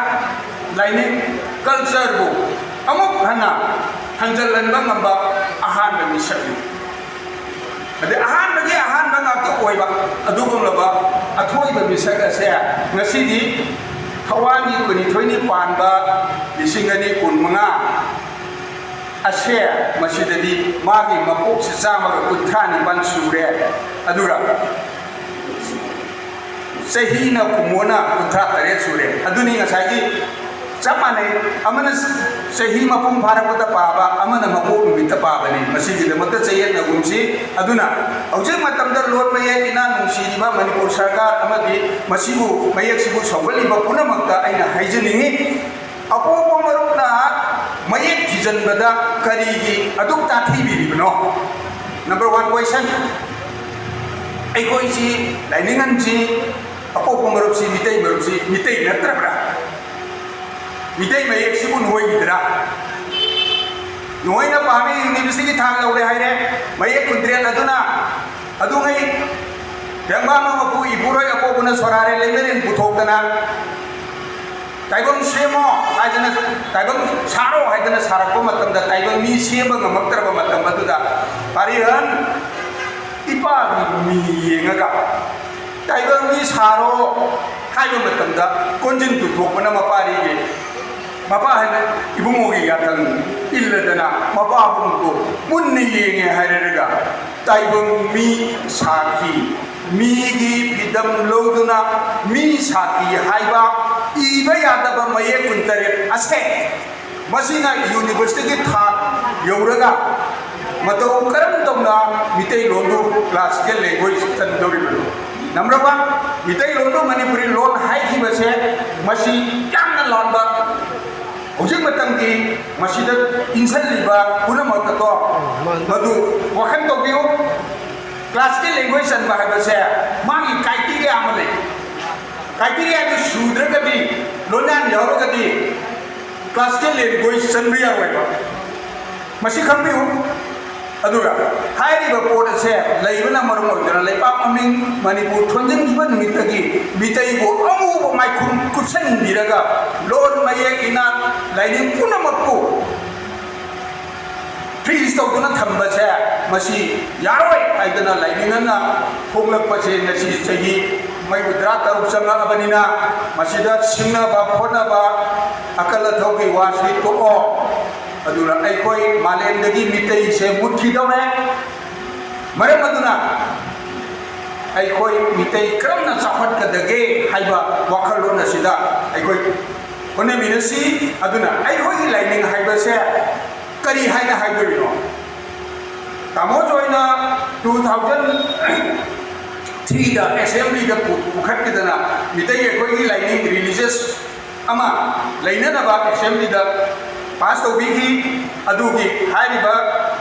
ꯂꯥꯏꯅꯤꯡ culture ꯕꯨ ꯑꯃꯨꯛ ꯍꯟꯅ ꯍꯟꯖꯜꯍꯟꯕ ꯉꯝꯕ ꯑꯍꯥꯟꯕ ꯃꯤꯁꯛꯅꯤ꯫ ꯑꯗꯩ ꯑꯍꯥꯟꯕꯒꯤ ꯑꯍꯥꯟꯕ ꯉꯥꯛꯇ ꯑꯣꯏꯕ ꯑꯗꯨꯒꯨꯝꯂꯕ ꯑꯊꯣꯏꯕ ꯃꯤꯁꯛ ꯑꯁꯦ ꯉꯁꯤꯗꯤ ꯊꯋꯥꯟꯒꯤ ꯀꯨꯟꯅꯤꯊꯣꯏꯅꯤ ꯄꯥꯟꯕ ꯂꯤꯁꯤꯡ ꯑꯅꯤ ꯀꯨꯟꯃꯉꯥ ꯑꯁꯦ ꯃꯁꯤꯗꯗꯤ ꯃꯥꯒꯤ ꯃꯄꯣꯛꯁꯤ ꯆꯥꯝꯃꯒ ꯀꯨꯟꯊ꯭ꯔꯥ ꯅꯤꯄꯥꯟ ꯁꯨꯔꯦ꯫ ꯑꯗꯨꯒ ꯆꯍꯤꯅ ꯀꯨꯃꯣꯟꯅ ꯀꯨꯟꯊ꯭ꯔꯥ ꯇꯔꯦꯠ ꯁꯨꯔꯦ꯫ ꯑꯗꯨꯅꯤ ꯉꯁꯥꯏꯒꯤ ꯆꯞ ꯃꯥꯟꯅꯩ꯫ ꯑꯃꯅ ꯆꯍꯤ ꯃꯄꯨꯡ ꯐꯥꯔꯛꯄꯗ ꯄꯥꯕ, ꯑꯃꯅ ꯃꯄꯣꯛ ꯅꯨꯃꯤꯠꯇ ꯄꯥꯕꯅꯤ꯫ ꯃꯁꯤꯒꯤꯗꯃꯛꯇ ꯆꯌꯦꯠꯅꯒꯨꯝꯁꯤ꯫ ꯑꯗꯨꯅ ꯍꯧꯖꯤꯛ ꯃꯇꯝꯗ ꯂꯣꯟ ꯃꯌꯦꯛ ꯏꯅꯥ ꯅꯨꯡꯁꯤꯔꯤꯕ ꯃꯅꯤꯄꯨꯔ ꯁꯔꯀꯥꯔ ꯑꯃꯗꯤ ꯃꯁꯤꯕꯨ, ꯃꯌꯦꯛꯁꯤꯕꯨ ꯁꯧꯒꯠꯂꯤꯕ ꯄꯨꯝꯅꯃꯛꯇ ꯑꯩꯅ ꯍꯥꯏꯖꯅꯤꯡꯏ, ꯑꯄꯣꯛꯄ ꯃꯔꯨꯞꯅ ꯃꯌꯦꯛ ꯊꯤꯖꯤꯟꯕꯗ ꯀꯔꯤꯒꯤ ꯑꯗꯨꯛ ꯇꯥꯊꯤꯕꯤꯔꯤꯕꯅꯣ? Number one question꯫ ꯑꯩꯈꯣꯏꯁꯤ, ꯂꯥꯏꯅꯤꯡꯍꯟꯁꯤ, ꯑꯄꯣꯛꯄ ꯃꯔꯨꯞꯁꯤ, ꯃꯤꯇꯩ ꯃꯔꯨꯞꯁꯤ ꯃꯤꯇꯩ ꯅꯠꯇ꯭ꯔꯕ꯭ꯔꯥ? ꯃꯤꯇꯩ ꯃꯌꯦꯛꯁꯤꯕꯨ ꯅꯣꯏꯒꯤꯗ꯭ꯔꯥ? ꯅꯣꯏꯅ ꯄꯥꯝꯃꯤ university ꯒꯤ ꯊꯥꯛ ꯌꯧꯔꯦ ꯍꯥꯏꯔꯦ꯫ ꯃꯌꯦꯛ ꯀꯨꯟꯇꯔꯦꯠ ꯑꯗꯨꯅ ꯑꯗꯨꯉꯩ ꯂꯦꯡꯕꯥꯟ ꯃꯄꯨ ꯏꯄꯨꯔꯣꯏ ꯑꯀꯣꯛꯄꯅ ꯁꯣꯔꯥꯔꯦ ꯂꯩꯃꯔꯦꯟ ꯄꯨꯊꯣꯛꯇꯅ ꯇꯥꯏꯕꯪ ꯁꯦꯝꯃꯣ ꯍꯥꯏꯗꯅ, ꯇꯥꯏꯕꯪ ꯁꯥꯔꯣ ꯍꯥꯏꯗꯅ ꯁꯥꯔꯛꯄ ꯃꯇꯝꯗ ꯇꯥꯏꯕꯪ ꯃꯤ ꯁꯦꯝꯕ ꯉꯝꯃꯛꯇ꯭ꯔꯕ ꯃꯇꯝ ꯑꯗꯨꯗ ꯄꯥꯔꯤꯍꯟ ꯏꯄꯥꯒꯤ ꯃꯤ ꯌꯦꯡꯉꯒ ꯇꯥꯏꯕꯪ ꯃꯤ ꯁꯥꯔꯣ ꯍꯥꯏꯕ ꯃꯇꯝꯗ ꯀꯣꯟꯖꯤꯟ ꯇꯨꯊꯣꯛꯄꯅ ꯃꯄꯥꯔꯤꯒꯤ ꯃꯄꯥ ꯍꯥꯏꯅ ꯏꯕꯨꯡꯉꯣꯒꯤ ꯌꯥꯊꯪ ꯏꯜꯂꯗꯅ ꯃꯄꯥꯕꯨꯡꯕꯨ ꯃꯨꯟꯅ ꯌꯦꯡꯉꯦ ꯍꯥꯏꯔꯒ ꯇꯥꯏꯕꯪ ꯃꯤ ꯁꯥꯈꯤ꯫ ꯃꯤꯒꯤ ꯐꯤꯗꯝ ꯂꯧꯗꯨꯅ ꯃꯤ ꯁꯥꯈꯤ ꯍꯥꯏꯕ ꯏꯕ ꯌꯥꯗꯕ ꯃꯌꯦꯛ ꯀꯨꯟꯇꯔꯦꯠ ꯑꯁꯦ ꯃꯁꯤꯅ ꯌꯨꯅꯤꯚꯔꯁꯤꯇꯤꯒꯤ ꯊꯥꯛ ꯌꯧꯔꯒ ꯃꯇꯧ ꯀꯔꯝ ꯇꯧꯅ ꯃꯤꯇꯩꯂꯣꯟꯕꯨ ꯀ꯭ꯂꯥꯁꯤꯀꯦꯜ ꯂꯦꯡꯒ꯭ꯋꯦꯖ ꯆꯟꯒꯗꯧꯔꯤꯕꯅꯣ? ꯅꯝꯕꯔ ꯋꯥꯟ, ꯃꯤꯇꯩꯂꯣꯟꯕꯨ ꯃꯅꯤꯄꯨꯔꯤ ꯂꯣꯟ ꯍꯥꯏꯈꯤꯕꯁꯦ ꯃꯁꯤ ꯌꯥꯝꯅ ꯂꯥꯟꯕ꯫ ꯍꯧꯖꯤꯛ ꯃꯇꯝꯒꯤ ꯃꯁꯤꯗ ꯏꯟꯁꯤꯜꯂꯤꯕ ꯄꯨꯝꯅꯃꯛꯇꯣ ꯃꯗꯨ ꯋꯥꯈꯜ ꯇꯧꯕꯤꯌꯨ꯫ ꯀ꯭ꯂꯥꯁꯤꯀꯦꯜ ꯂꯦꯡꯒ꯭ꯋꯦꯖ ꯆꯟꯕ ꯍꯥꯏꯕꯁꯦ ꯃꯥꯒꯤ ꯀ꯭ꯔꯥꯏꯇꯤꯔꯤꯌꯥ ꯑꯃ ꯂꯩ꯫ ꯀ꯭ꯔꯥꯏꯇꯤꯔꯤꯌꯥꯗꯨ ꯁꯨꯗ꯭ꯔꯒꯗꯤ, ꯂꯣꯟꯌꯥꯟ ꯌꯥꯎꯔꯒꯗꯤ ꯀ꯭ꯂꯥꯁꯤꯀꯦꯜ ꯂꯦꯡꯒ꯭ꯋꯦꯖ ꯆꯟꯕ ꯌꯥꯔꯣꯏꯕ꯫ ꯃꯁꯤ ꯈꯪꯕꯤꯌꯨ꯫ ꯑꯗꯨꯒ ꯍꯥꯏꯔꯤꯕ ꯄꯣꯠ ꯑꯁꯦ ꯂꯩꯕꯅ ꯃꯔꯝ ꯑꯣꯏꯗꯨꯅ ꯂꯩꯕꯥꯛ ꯃꯃꯤꯡ ꯃꯅꯤꯄꯨꯔ ꯊꯣꯟꯖꯤꯟꯈꯤꯕ ꯅꯨꯃꯤꯠꯇꯒꯤ ꯃꯤꯇꯩꯕꯨ ꯑꯃꯨꯕ ꯃꯥꯏꯈꯨꯝ ꯀꯨꯞꯁꯟꯕꯤꯔꯒ ꯂꯣꯟ ꯃꯌꯦꯛ ꯏꯅꯥꯠ ꯂꯥꯏꯅꯤꯡ ꯄꯨꯝꯅꯃꯛꯄꯨ ꯐ꯭ꯔꯤꯖ ꯇꯧꯗꯨꯅ ꯊꯝꯕꯁꯦ ꯃꯁꯤ ꯌꯥꯔꯣꯏ ꯍꯥꯏꯗꯅ ꯂꯥꯏꯅꯤꯡ ꯑꯃꯅ ꯐꯣꯡꯂꯛꯄꯁꯦ ꯉꯁꯤ ꯆꯍꯤ ꯃꯩꯕꯨ ꯇꯔꯥ ꯇꯔꯨꯛ ꯆꯪꯉꯛꯑꯕꯅꯤꯅ ꯃꯁꯤꯗ ꯁꯤꯡꯅꯕ ꯈꯣꯠꯅꯕ ꯑꯀꯜ ꯑꯊꯧꯒꯤ ꯋꯥꯁꯤ ꯇꯣꯛꯑꯣ꯫ ꯑꯗꯨꯅ ꯑꯩꯈꯣꯏ ꯃꯥꯂꯦꯝꯗꯒꯤ ꯃꯤꯇꯩꯁꯦ ꯃꯨꯠꯈꯤꯗꯧꯔꯦ꯫ ꯃꯔꯝ ꯑꯗꯨꯅ ꯑꯩꯈꯣꯏ ꯃꯤꯇꯩ ꯀꯔꯝꯅ ꯆꯥꯎꯈꯠꯀꯗꯒꯦ ꯍꯥꯏꯕ ꯋꯥꯈꯜꯂꯣꯟ ꯑꯁꯤꯗ ꯑꯩꯈꯣꯏ ꯍꯣꯠꯅꯃꯤꯟꯅꯁꯤ꯫ ꯑꯗꯨꯅ ꯑꯩꯈꯣꯏꯒꯤ ꯂꯥꯏꯅꯤꯡ ꯍꯥꯏꯕꯁꯦ ꯀꯔꯤ ꯍꯥꯏꯅ ꯍꯥꯏꯗꯣꯔꯤꯅꯣ? ꯇꯥꯃꯣ ꯖꯣꯏꯅ ꯇꯨ ꯊꯥꯎꯖꯟ ꯊ꯭ꯔꯤꯗ ꯑꯦꯁꯦꯝꯕ꯭ꯂꯤꯗ ꯄꯨꯈꯠꯈꯤꯗꯅ ꯃꯤꯇꯩ ꯑꯩꯈꯣꯏꯒꯤ ꯂꯥꯏꯅꯤꯡ ꯔꯤꯂꯤꯖꯁ ꯑꯃ ꯂꯩꯅꯅꯕ ꯑꯦꯁꯦꯝꯕ꯭ꯂꯤꯗ ꯄꯥꯁ ꯇꯧꯕꯤꯈꯤ꯫ ꯑꯗꯨꯒꯤ ꯍꯥꯏꯔꯤꯕ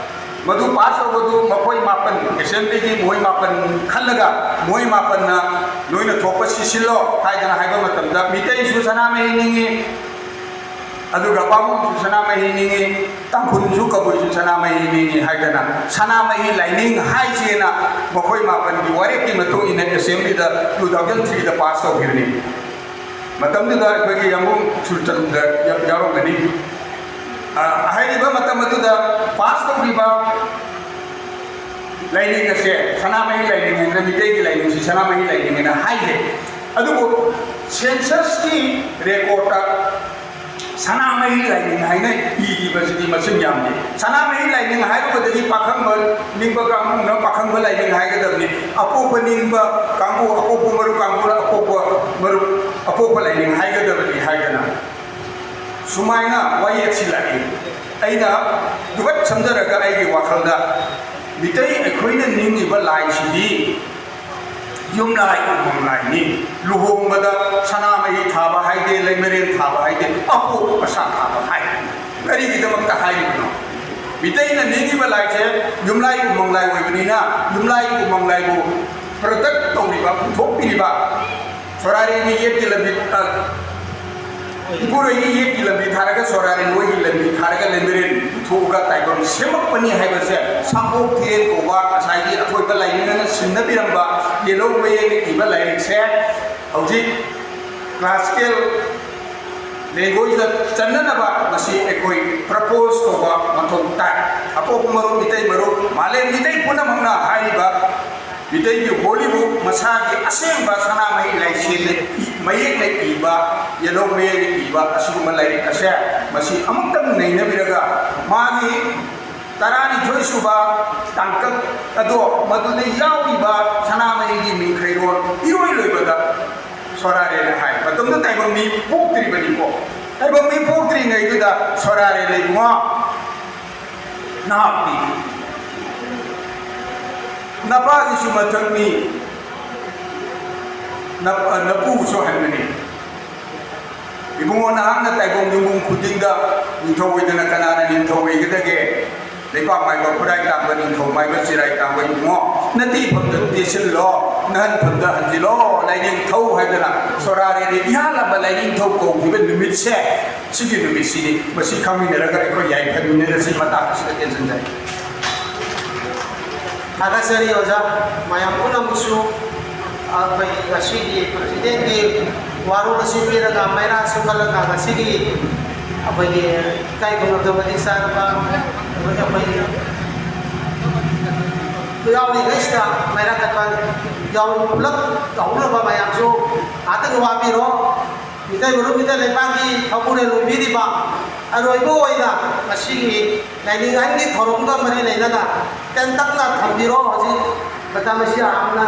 ꯃꯗꯨ ꯄꯥꯁ ꯇꯧꯕꯗꯨ ꯃꯈꯣꯏ ꯃꯥꯄꯟ, ꯑꯦꯁꯦꯝꯕ꯭ꯂꯤꯒꯤ ꯃꯣꯏ ꯃꯥꯄꯟ ꯈꯜꯂꯒ ꯃꯣꯏ ꯃꯥꯄꯟꯅ ꯅꯣꯏꯅ ꯊꯣꯛꯄ ꯁꯤꯁꯤꯜꯂꯣ ꯍꯥꯏꯗꯅ ꯍꯥꯏꯕ ꯃꯇꯝꯗ ꯃꯤꯇꯩꯁꯨ ꯁꯅꯥꯃꯍꯤ ꯅꯤꯡꯉꯤ, ꯑꯗꯨꯒ ꯕꯥꯃꯣꯟꯁꯨ ꯁꯅꯥꯃꯍꯤ ꯅꯤꯡꯉꯤ, ꯇꯥꯡꯈꯨꯜꯁꯨ ꯀꯕꯨꯏꯁꯨ ꯁꯅꯥꯃꯍꯤ ꯅꯤꯡꯉꯤ ꯍꯥꯏꯗꯅ ꯁꯅꯥꯃꯍꯤ ꯂꯥꯏꯅꯤꯡ ꯍꯥꯏꯁꯦꯅ ꯃꯈꯣꯏ ꯃꯥꯄꯟꯒꯤ ꯋꯥꯔꯦꯞꯀꯤ ꯃꯇꯨꯡ ꯏꯟꯅ ꯑꯦꯁꯦꯝꯕ꯭ꯂꯤꯗ ꯇꯨ ꯊꯥꯎꯖꯟ ꯊ꯭ꯔꯤꯗ ꯄꯥꯁ ꯇꯧꯈꯤꯕꯅꯤ꯫ ꯃꯇꯝꯗꯨꯗ ꯑꯩꯈꯣꯏꯒꯤ ꯌꯥꯝꯕꯨꯡ ꯁꯨꯔꯆꯟꯗ꯭ꯔ ꯌꯥ-, ꯌꯥꯎꯔꯝꯒꯅꯤ꯫ ꯑ, ꯍꯥꯏꯔꯤꯕ ꯃꯇꯝ ꯑꯗꯨꯗ ꯄꯥꯁ ꯇꯧꯈꯤꯕ ꯂꯥꯏꯅꯤꯡ ꯑꯁꯦ ꯁꯅꯥꯃꯍꯤ ꯂꯥꯏꯅꯤꯡ ꯍꯥꯏꯅ, ꯃꯤꯇꯩꯒꯤ ꯂꯥꯏꯅꯤꯡꯁꯤ ꯁꯅꯥꯃꯍꯤ ꯂꯥꯏꯅꯤꯡ ꯍꯥꯏꯅ ꯍꯥꯏꯖꯩ꯫ ꯑꯗꯨꯕꯨ census ꯀꯤ record ꯇ ꯁꯅꯥꯃꯍꯤ ꯂꯥꯏꯅꯤꯡ ꯍꯥꯏꯅ ꯏꯔꯤꯕꯁꯤꯗꯤ ꯃꯁꯤꯡ ꯌꯥꯝꯗꯦ꯫ ꯁꯅꯥꯃꯍꯤ ꯂꯥꯏꯅꯤꯡ ꯍꯥꯏꯔꯨꯕꯗꯒꯤ ꯄꯥꯈꯪꯕ ꯅꯤꯡꯕ ꯀꯥꯡꯕꯨꯅ ꯄꯥꯈꯪꯕ ꯂꯥꯏꯅꯤꯡ ꯍꯥꯏꯒꯗꯕꯅꯤ, ꯑꯄꯣꯛꯄ ꯅꯤꯡꯕ ꯀꯥꯡꯕꯨ, ꯑꯄꯣꯛꯄ ꯃꯔꯨꯞ ꯀꯥꯡꯕꯨꯅ ꯑꯄꯣꯛꯄ ꯃꯔꯨꯞ, ꯑꯄꯣꯛꯄ ꯂꯥꯏꯅꯤꯡ ꯍꯥꯏꯒꯗꯕꯅꯤ ꯍꯥꯏꯗꯅ ꯁꯨꯃꯥꯏꯅ ꯋꯥꯌꯦꯠꯁꯤ ꯂꯥꯛꯏ꯫ ꯑꯩꯅ ꯗꯨꯒꯠ ꯁꯝꯖꯔꯒ ꯑꯩꯒꯤ ꯋꯥꯈꯜꯗ ꯃꯤꯇꯩ ꯑꯩꯈꯣꯏꯅ ꯅꯤꯡꯉꯤꯕ ꯂꯥꯏꯁꯤꯗꯤ ꯌꯨꯝꯂꯥꯏ ꯎꯃꯪ ꯂꯥꯏꯅꯤ꯫ ꯂꯨꯍꯣꯡꯕꯗ ꯁꯅꯥꯃꯍꯤ ꯊꯥꯕ ꯍꯥꯏꯗꯦ, ꯂꯩꯃꯔꯦꯟ ꯊꯥꯕ ꯍꯥꯏꯗꯦ, ꯑꯄꯣꯛ ꯃꯁꯥ ꯊꯥꯕ ꯍꯥꯏ꯫ ꯀꯔꯤꯒꯤꯗꯃꯛꯇ ꯍꯥꯏꯔꯤꯕꯅꯣ? ꯃꯤꯇꯩꯅ ꯅꯤꯡꯉꯤꯕ ꯂꯥꯏꯁꯦ ꯌꯨꯝꯂꯥꯏ ꯎꯃꯪ ꯂꯥꯏ ꯑꯣꯏꯕꯅꯤꯅ, ꯌꯨꯝꯂꯥꯏ ꯎꯃꯪ ꯂꯥꯏꯕꯨ product ꯇꯧꯔꯤꯕ, ꯄꯨꯊꯣꯛꯄꯤꯔꯤꯕ, ꯁꯣꯔꯥꯔꯦꯟꯒꯤ ꯌꯦꯠꯀꯤ ꯂꯝꯕꯤ, ꯑ, ꯏꯄꯨꯔꯣꯏꯒꯤ ꯌꯦꯠꯀꯤ ꯂꯝꯕꯤ ꯊꯥꯔꯒ ꯁꯣꯔꯥꯔꯦꯟ ꯍꯣꯏꯒꯤ ꯂꯝꯕꯤ ꯊꯥꯔꯒ ꯂꯩꯃꯔꯦꯟ ꯄꯨꯊꯣꯛꯑꯒ ꯇꯥꯏꯕꯪ ꯁꯦꯝꯃꯛꯄꯅꯤ ꯍꯥꯏꯕꯁꯦ ꯁꯥꯡꯄꯣꯛ ꯊꯤꯔꯦꯟ ꯀꯧꯕ ꯉꯁꯥꯏꯒꯤ ꯑꯊꯣꯏꯕ ꯂꯥꯏꯅꯤꯡꯅ ꯁꯤꯟꯅꯕꯤꯔꯝꯕ ꯌꯦꯜꯍꯧ ꯃꯌꯦꯛꯅ ꯏꯕ ꯂꯥꯏꯔꯤꯛꯁꯦ ꯍꯧꯖꯤꯛ classical language ꯇ ꯆꯟꯅꯅꯕ ꯃꯁꯤ ꯑꯩꯈꯣꯏ propose ꯇꯧꯕ ꯃꯊꯧ ꯇꯥꯏ꯫ ꯑꯄꯣꯛꯄ ꯃꯔꯨꯞ, ꯃꯤꯇꯩ ꯃꯔꯨꯞ, ꯃꯥꯂꯦꯝ ꯃꯤꯇꯩ ꯄꯨꯝꯅꯃꯛꯅ ꯍꯥꯏꯔꯤꯕ ꯃꯤꯇꯩꯒꯤ ꯍꯣꯂꯤꯕꯨ ꯃꯁꯥꯒꯤ ꯑꯁꯦꯡꯕ ꯁꯅꯥꯃꯍꯤ ꯂꯥꯏꯁꯦꯟꯅ ꯏ-, ꯃꯌꯦꯛꯅ ꯏꯕ, ꯌꯦꯜꯍꯧ ꯃꯌꯦꯛꯅ ꯏꯕ ꯑꯁꯤꯒꯨꯝꯕ ꯂꯥꯏꯔꯤꯛ ꯑꯁꯦ ꯃꯁꯤ ꯑꯃꯨꯛꯇꯪ ꯅꯩꯅꯕꯤꯔꯒ ꯃꯥꯒꯤ ꯇꯔꯥꯅꯤꯊꯣꯏ ꯁꯨꯕ ꯇꯥꯡꯀꯛ ꯑꯗꯣ ꯃꯗꯨꯗ ꯌꯥꯎꯔꯤꯕ ꯁꯅꯥꯃꯍꯤꯒꯤ ꯃꯤꯡꯈꯩꯔꯣꯜ ꯏꯔꯣꯏ ꯂꯣꯏꯕꯗ ꯁꯣꯔꯥꯔꯦꯟꯅ ꯍꯥꯏ꯫ ꯃꯇꯝꯗꯨꯗ ꯇꯥꯏꯕꯪ ꯃꯤ ꯄꯣꯛꯇ꯭ꯔꯤꯕꯅꯤꯀꯣ꯫ ꯇꯥꯏꯕꯪ ꯃꯤ ꯄꯣꯛꯇ꯭ꯔꯤꯉꯩꯗꯨꯗ ꯁꯣꯔꯥꯔꯦꯟꯅ, "ꯏꯕꯨꯡꯉꯣ, ꯅꯍꯥꯛꯇꯤ ꯅꯄꯥꯒꯤꯁꯨ ꯃꯊꯛꯅꯤ, ꯅꯞ-, ꯑ, ꯅꯄꯨꯒꯤꯁꯨ ꯍꯟꯕꯅꯤ꯫ ꯏꯕꯨꯡꯉꯣ, ꯅꯍꯥꯛꯅ ꯇꯥꯏꯕꯪ ꯌꯨꯝꯕꯨꯡ ꯈꯨꯗꯤꯡꯗ ꯅꯤꯡꯊꯧ ꯑꯣꯏꯗꯅ ꯀꯅꯥꯅ ꯅꯤꯡꯊꯧ ꯑꯣꯏꯒꯗꯒꯦ? ꯂꯩꯄꯥꯛ ꯃꯥꯏꯕ ꯈꯨꯔꯥꯏ ꯇꯥꯡꯕ, ꯅꯤꯡꯊꯧ ꯃꯥꯏꯕ ꯆꯤꯔꯥꯏ ꯇꯥꯡꯕ ꯏꯕꯨꯡꯉꯣ, ꯅꯇꯤ ꯐꯝꯗ ꯇꯦꯁꯤꯜꯂꯣ, ꯅꯍꯟ ꯐꯝꯗ ꯍꯟꯖꯤꯜꯂꯣ, ꯂꯥꯏꯅꯤꯡꯊꯧ" ꯍꯥꯏꯗꯅ ꯁꯣꯔꯥꯔꯦꯟꯅ ꯏꯍꯥꯟ ꯍꯥꯟꯕ ꯂꯥꯏꯅꯤꯡꯊꯧ ꯀꯧꯈꯤꯕ ꯅꯨꯃꯤꯠꯁꯦ, ꯁꯤꯒꯤ ꯅꯨꯃꯤꯠꯁꯤꯅꯤ꯫ ꯃꯁꯤ ꯈꯪꯃꯤꯟꯅꯔꯒ ꯑꯩꯈꯣꯏ ꯌꯥꯏꯐꯃꯤꯟꯅꯔꯁꯤ꯫ ꯃꯇꯥꯡ ꯑꯁꯤꯗ ꯇꯦꯟꯁꯤꯟꯖꯔꯤ꯫ ꯊꯥꯒꯠꯆꯔꯤ ꯑꯣꯖꯥ꯫ ꯃꯌꯥꯝ ꯄꯨꯝꯅꯃꯛꯁꯨ ꯑꯩꯈꯣꯏ ꯉꯁꯤꯒꯤ president ꯀꯤ ꯋꯥꯔꯣꯜ ꯑꯁꯤ ꯄꯤꯔꯒ ꯃꯩꯔꯥ ꯁꯨꯡꯍꯜꯂꯒ ꯉꯁꯤꯒꯤ ꯑꯩꯈꯣꯏꯒꯤ ꯏꯀꯥꯏ ꯈꯨꯝꯅꯕꯗ ꯃꯇꯤꯛ ꯆꯥꯔꯕ ꯑꯩꯈꯣꯏꯒꯤ ꯌꯥꯎꯔꯤꯉꯩꯁꯤꯗ ꯃꯩꯔꯥ ꯀꯠꯄ ꯌꯥꯎ-, ꯄꯨꯂꯞ ꯇꯧꯍꯧꯅꯕ ꯃꯌꯥꯝꯁꯨ ꯉꯥꯛꯇꯪ ꯋꯥꯕꯤꯔꯣ꯫ ꯃꯤꯇꯩ ꯃꯔꯨꯞ ꯃꯤꯇꯩ ꯂꯩꯄꯥꯛꯀꯤ ꯊꯧꯄꯨꯅ ꯂꯣꯏꯕꯤꯔꯤꯕ ꯑꯔꯣꯏꯕ ꯑꯣꯏꯅ ꯉꯁꯤꯒꯤ ꯂꯥꯏꯅꯤꯡ ꯑꯍꯟꯒꯤ ꯊꯧꯔꯝꯒ ꯃꯔꯤ ꯂꯩꯅꯅ ꯇꯦꯟꯇꯛꯅ ꯊꯝꯕꯤꯔꯣ꯫ ꯍꯧꯖꯤꯛ ꯃꯇꯝ ꯑꯁꯤ ꯌꯥꯝꯅ